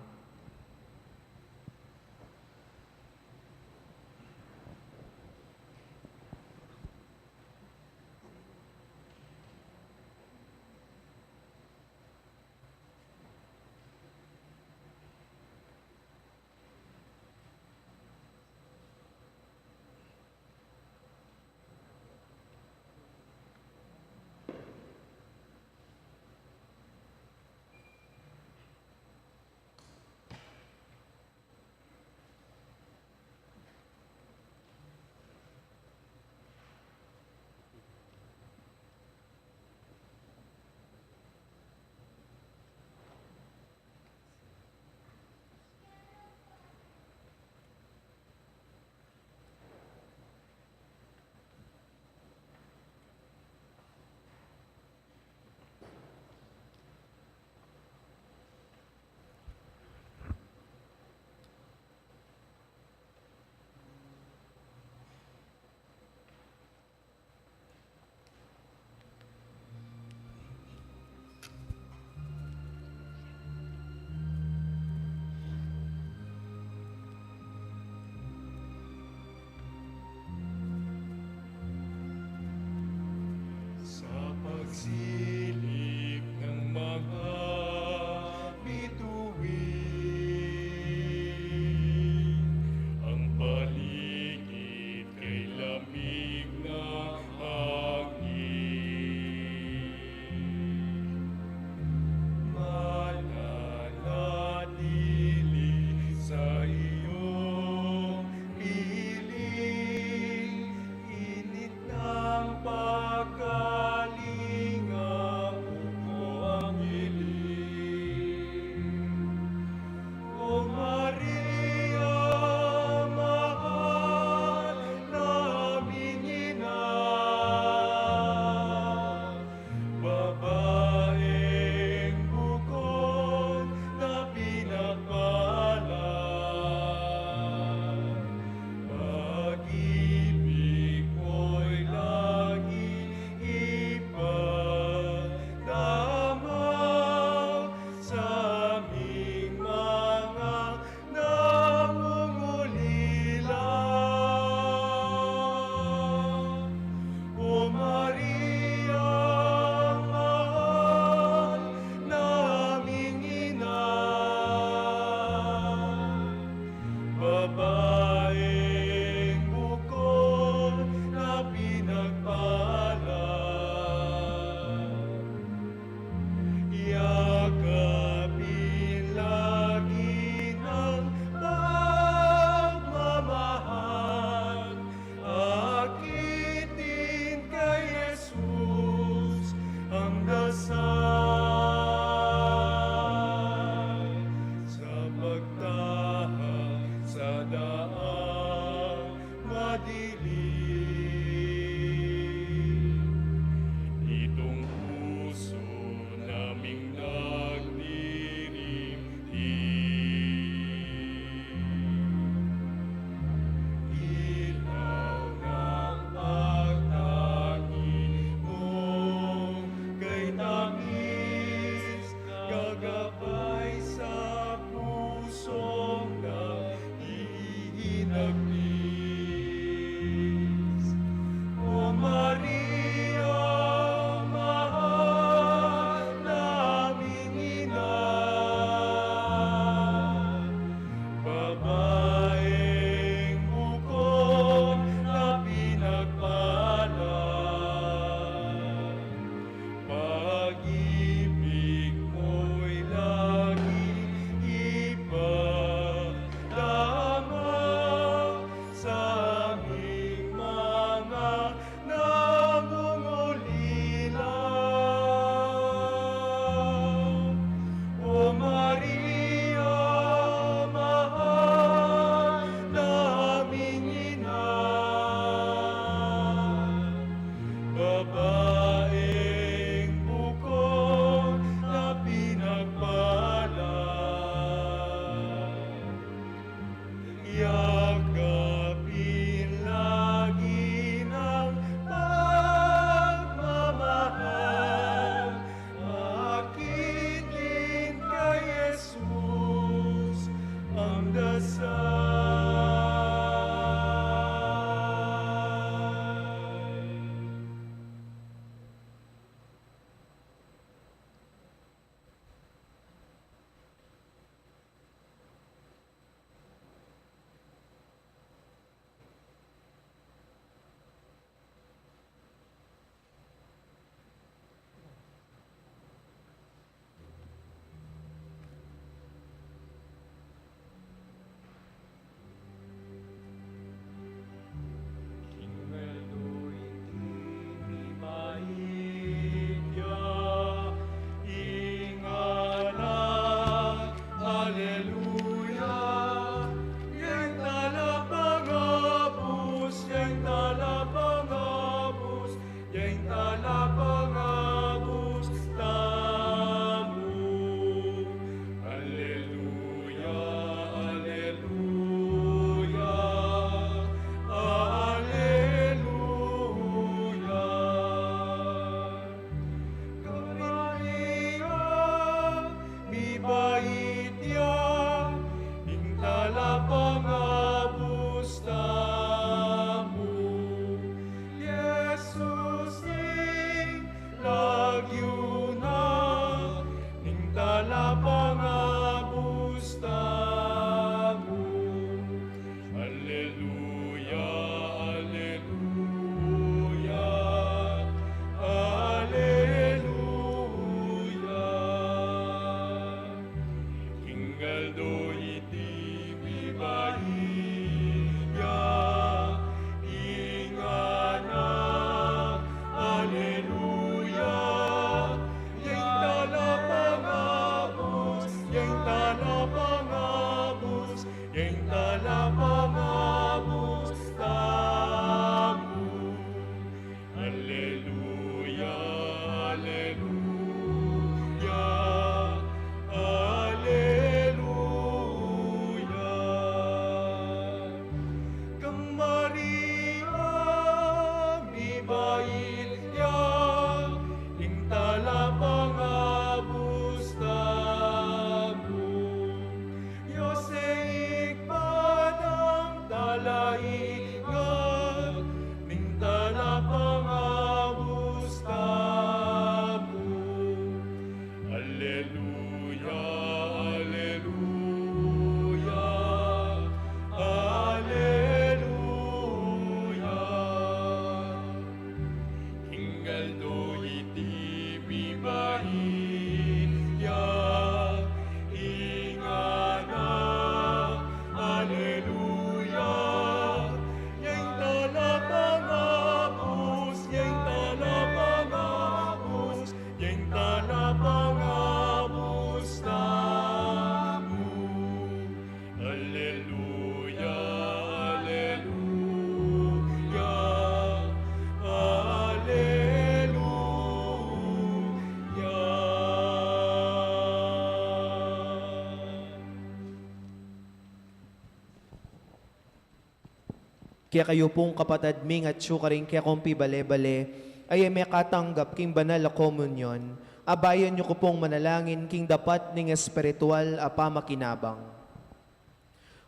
Kekayu pung kapatad ming atyu karing kekong pibale-bale, a e mekatanggap king banal a komunyon, abayan yu ku pung manalangin king dapat ning espiritual a pamakinabang.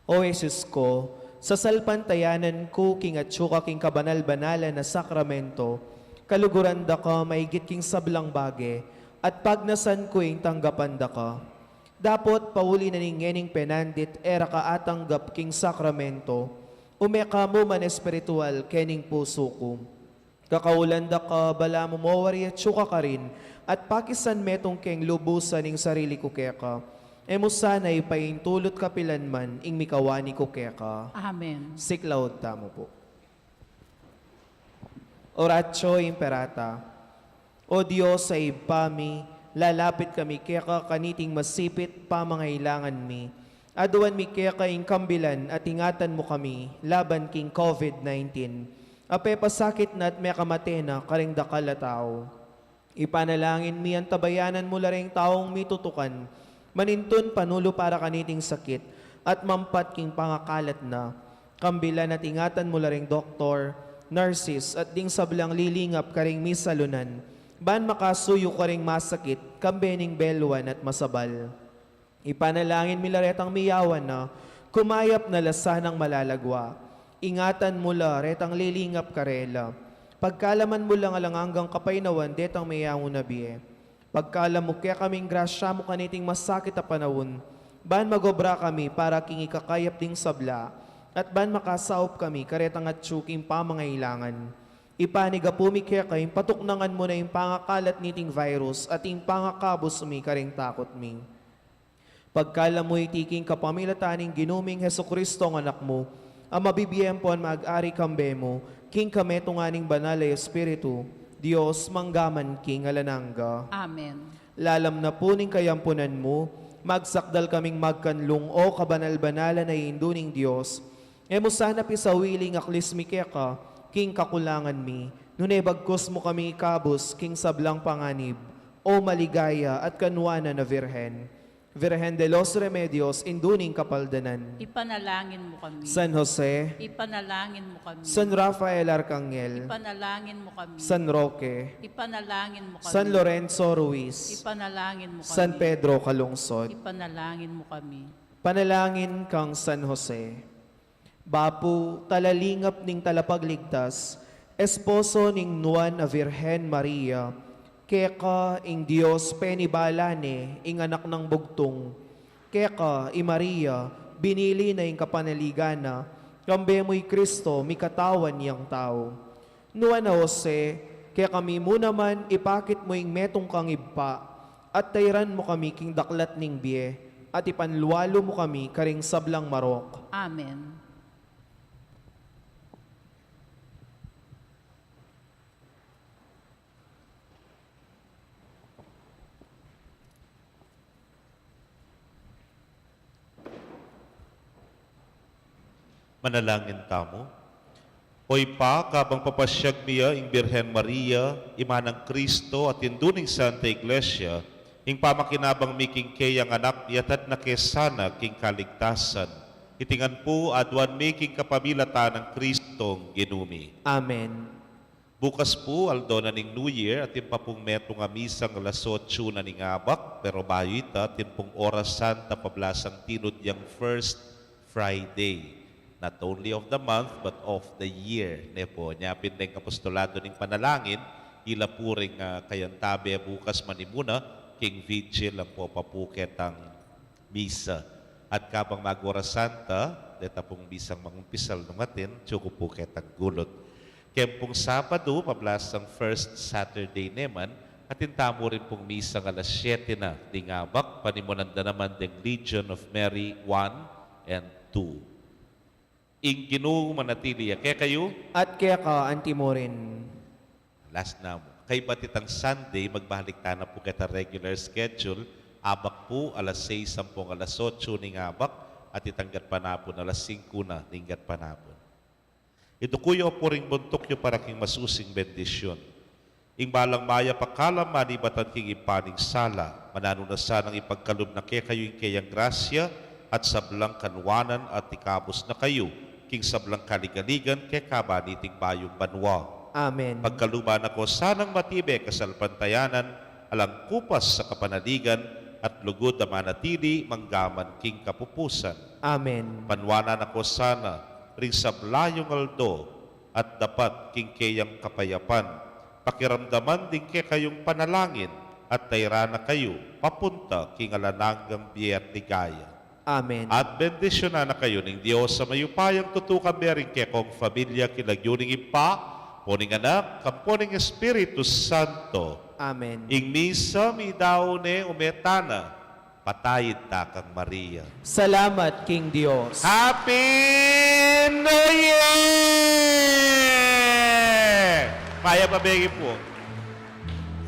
O Jesus ku, sasalpantayanan ku king atyu ka king kabanal-banalan a sakramento, kaluguran da ka maigit king sablang bage, at pagnasan ku ing tanggapan da ka. Dapot pauli na ning ngening penandit e ra ka atanggap king sakramento, ume ka mu man espiritual kening pusu ku. Kakaulan da ka, balamu mo wari atyu ka karin, at pakisan metung keng lubusan ing sarili ku keka. E mu sana ipaintulut kapilan man ing mikawani ku keka. Amen. Siklaud tamu pu. Oratio Imperata. O Dios a Ibpa mi, lalapit kami keka kaniting masipit pamangailangan mi. Aduan mi keka ing kambilan at ingatan mu kami laban king COVID nineteen, a pepasakit na at mekamate na karing dakal a tau. Ipanalangin mi antabayanan mu la reng taung mitutukan, manintun panulu para kaniting sakit, at mampat king pangakalat na. Kambilan at ingatan mu la reng doktor, nurses, at ding sablang lilingap karing misalunan, ban makasuyu karing masakit, kambe ning beluan at masabal. Ipanalangin mi la retang miyawan na, kumayap na la sanang malalagwa. Ingatan mu la retang lilingap karela. Pagkaluban mu lang alang anggang kapaynawan detang meyangu na bie. Pagkaluban mu kekaming grasya mu kaniting masakit a panaun, ban magobra kami para king ikakayap ding sabla, at ban makasaup kami karetang atyu king pamangailangan. Ipanigapu mi keka ing patuknangan mu na ing pangakalat niting virus at ing pangakabus mi karing takut mi. Pagkaluban mu iti king kapamilatan ning Ginu ming Jesucristo, ing Anak mu, a mabibie ampon mag-ari kambe mu, king kametungan ning Banal a Espiritu, Dios, mangga man king alang angga. Amen. Lalam na pu ning kayampunan mu, magsakdal kaming magkanlung, o kabanal-banalan a Indu ning Dios. E mu sana pisawili ing aklis mi keka king kakulangan mi, nune bagkus mu kami ikabus king sablang panganib, o maligaya at kanuanan a Virgen. Virgen de los Remedios, Indu ning Kapaldanan. Ipanalangin mu kami. San Jose. Ipanalangin mu kami. San Rafael Arcangel. Ipanalangin mu kami. San Roque. Ipanalangin mu kami. San Lorenzo Ruiz. Ipanalangin mu kami. San Pedro Calungsod. Ipanalangin mu kami. Panalangin kang San Jose. Bapu, talalingap ning Talapagligtas, esposo ning Nuan a Virgen Maria, keka ing Dios penibala ne ing Anak nang Bugtung, keka i Maria binili na ing kapanaligan na, kambe mu i Cristo mikatawan yang tau. Nuan a Jose, kekami mu naman ipakit mu ing metung kang ibpa, at tairan mu kami king daklat ning bie, at ipanlualu mu kami karing sablang marok. Amen. Manalangin tamu. O Ibpa, kabang papasyag mi ya ing Birhen Maria, ima nang Kristo at Indu ning Santa Iglesia, ing pamakinabang mi king keyang anak, yatad na ke sana king kaligtasan. Iti ngan pu, aduan mi king kapamilatan nang Kristong Ginu mi. Amen. Bukas pu, aldo na ning New Year, atin pa pung metung a misang alas otsu na ning abak, pero bayu ita, atin pung Oras Santa pablasang tinud yang First Friday, not only of the month, but of the year, ne pu. Nya pin deng apostolado ning panalangin, ila pu ring, ah, kayantabe bukas manimuna, king vigil ampo pa pu ketang misa. At kabang mag-Oras Santa, deta pung misang mangumpisal nung atin, atyu ku pu ketang gulut. Keng pung Sabadu, pablasang first Saturday ne man, atin tamu rin pung misang alas siyete na ding abak, panimunan da naman deng Legion of Mary one and two. Ing Ginu manatili ya kekayu. At keka antimurin. Last na mu. Kaybat itang Sunday, magbalik tana pu keta regular schedule. Abak pu, alas sais ampong alas otsu ning abak, at itang gatpanapun, alas singku na ning gatpanapun. Iduku yu pu ring buntuk yu para king masusing bendisyun. Ing balang mayap a kalam manibatan king ibpa ning sala, mananu na sanang ipagkalub na kekayu ing keyang grasya at sablang kanuanan at ikabus na kayu king sablang kaligaligan kekaba niting bayung banua. Amen. Pagkaluban na ko sanang matibe kasalpantayanan, alang kupas sa kapanaligan, at lugud a manatili manggaman king kapupusan. Amen. Panuanan na ko sana ring sabla yung aldo, at dapat king keyang kapayapan, pakiramdaman ding kekayung panalangin, at tayran na kayu papunta king alang anggang bie at ligaya. Amen. At bendisyunan na kayu ning Dios a mayupayang tutu, kambe ring kekong familia, king lagyu ning Ibpa, ampo ning Anak, ampo ning Espiritu Santo. Amen. Ing misa meyari ne, ume tana, pataid ta kang Maria. Salamat king Dios. Happy New Year! Mayap a begi pu.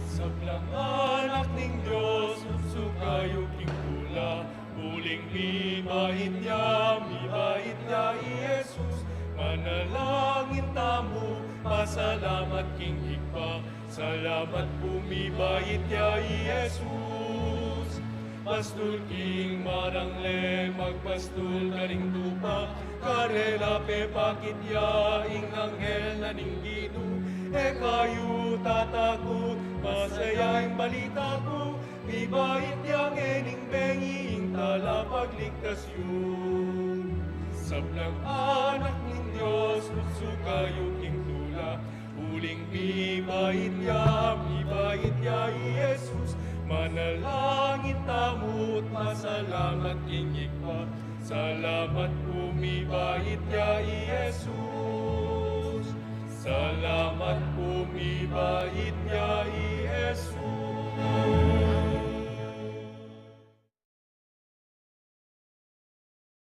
Sablang anak ning Dios, luksu kayu king tula, uling mibait ya, mibait ya i Jesus. Manalangin tamu, pasalamat king Ibpa, salamat pu, mibait ya i Jesus. Pastul king marang le, magpastul karing tupa, karela pepakit ya ing anghel na ning Ginu. E kayu tatakut, masaya ing balita ku, mibait ya ngening bengi ing talapagligtas yu. Sablang anak ning Dios, luksu kayu king tula, uling mibait ya, mibait ya i Jesus. Manalangin tamu't pasalamat king Ibpa, salamat pu, mibait ya i Jesus. Salamat pu, mibait ya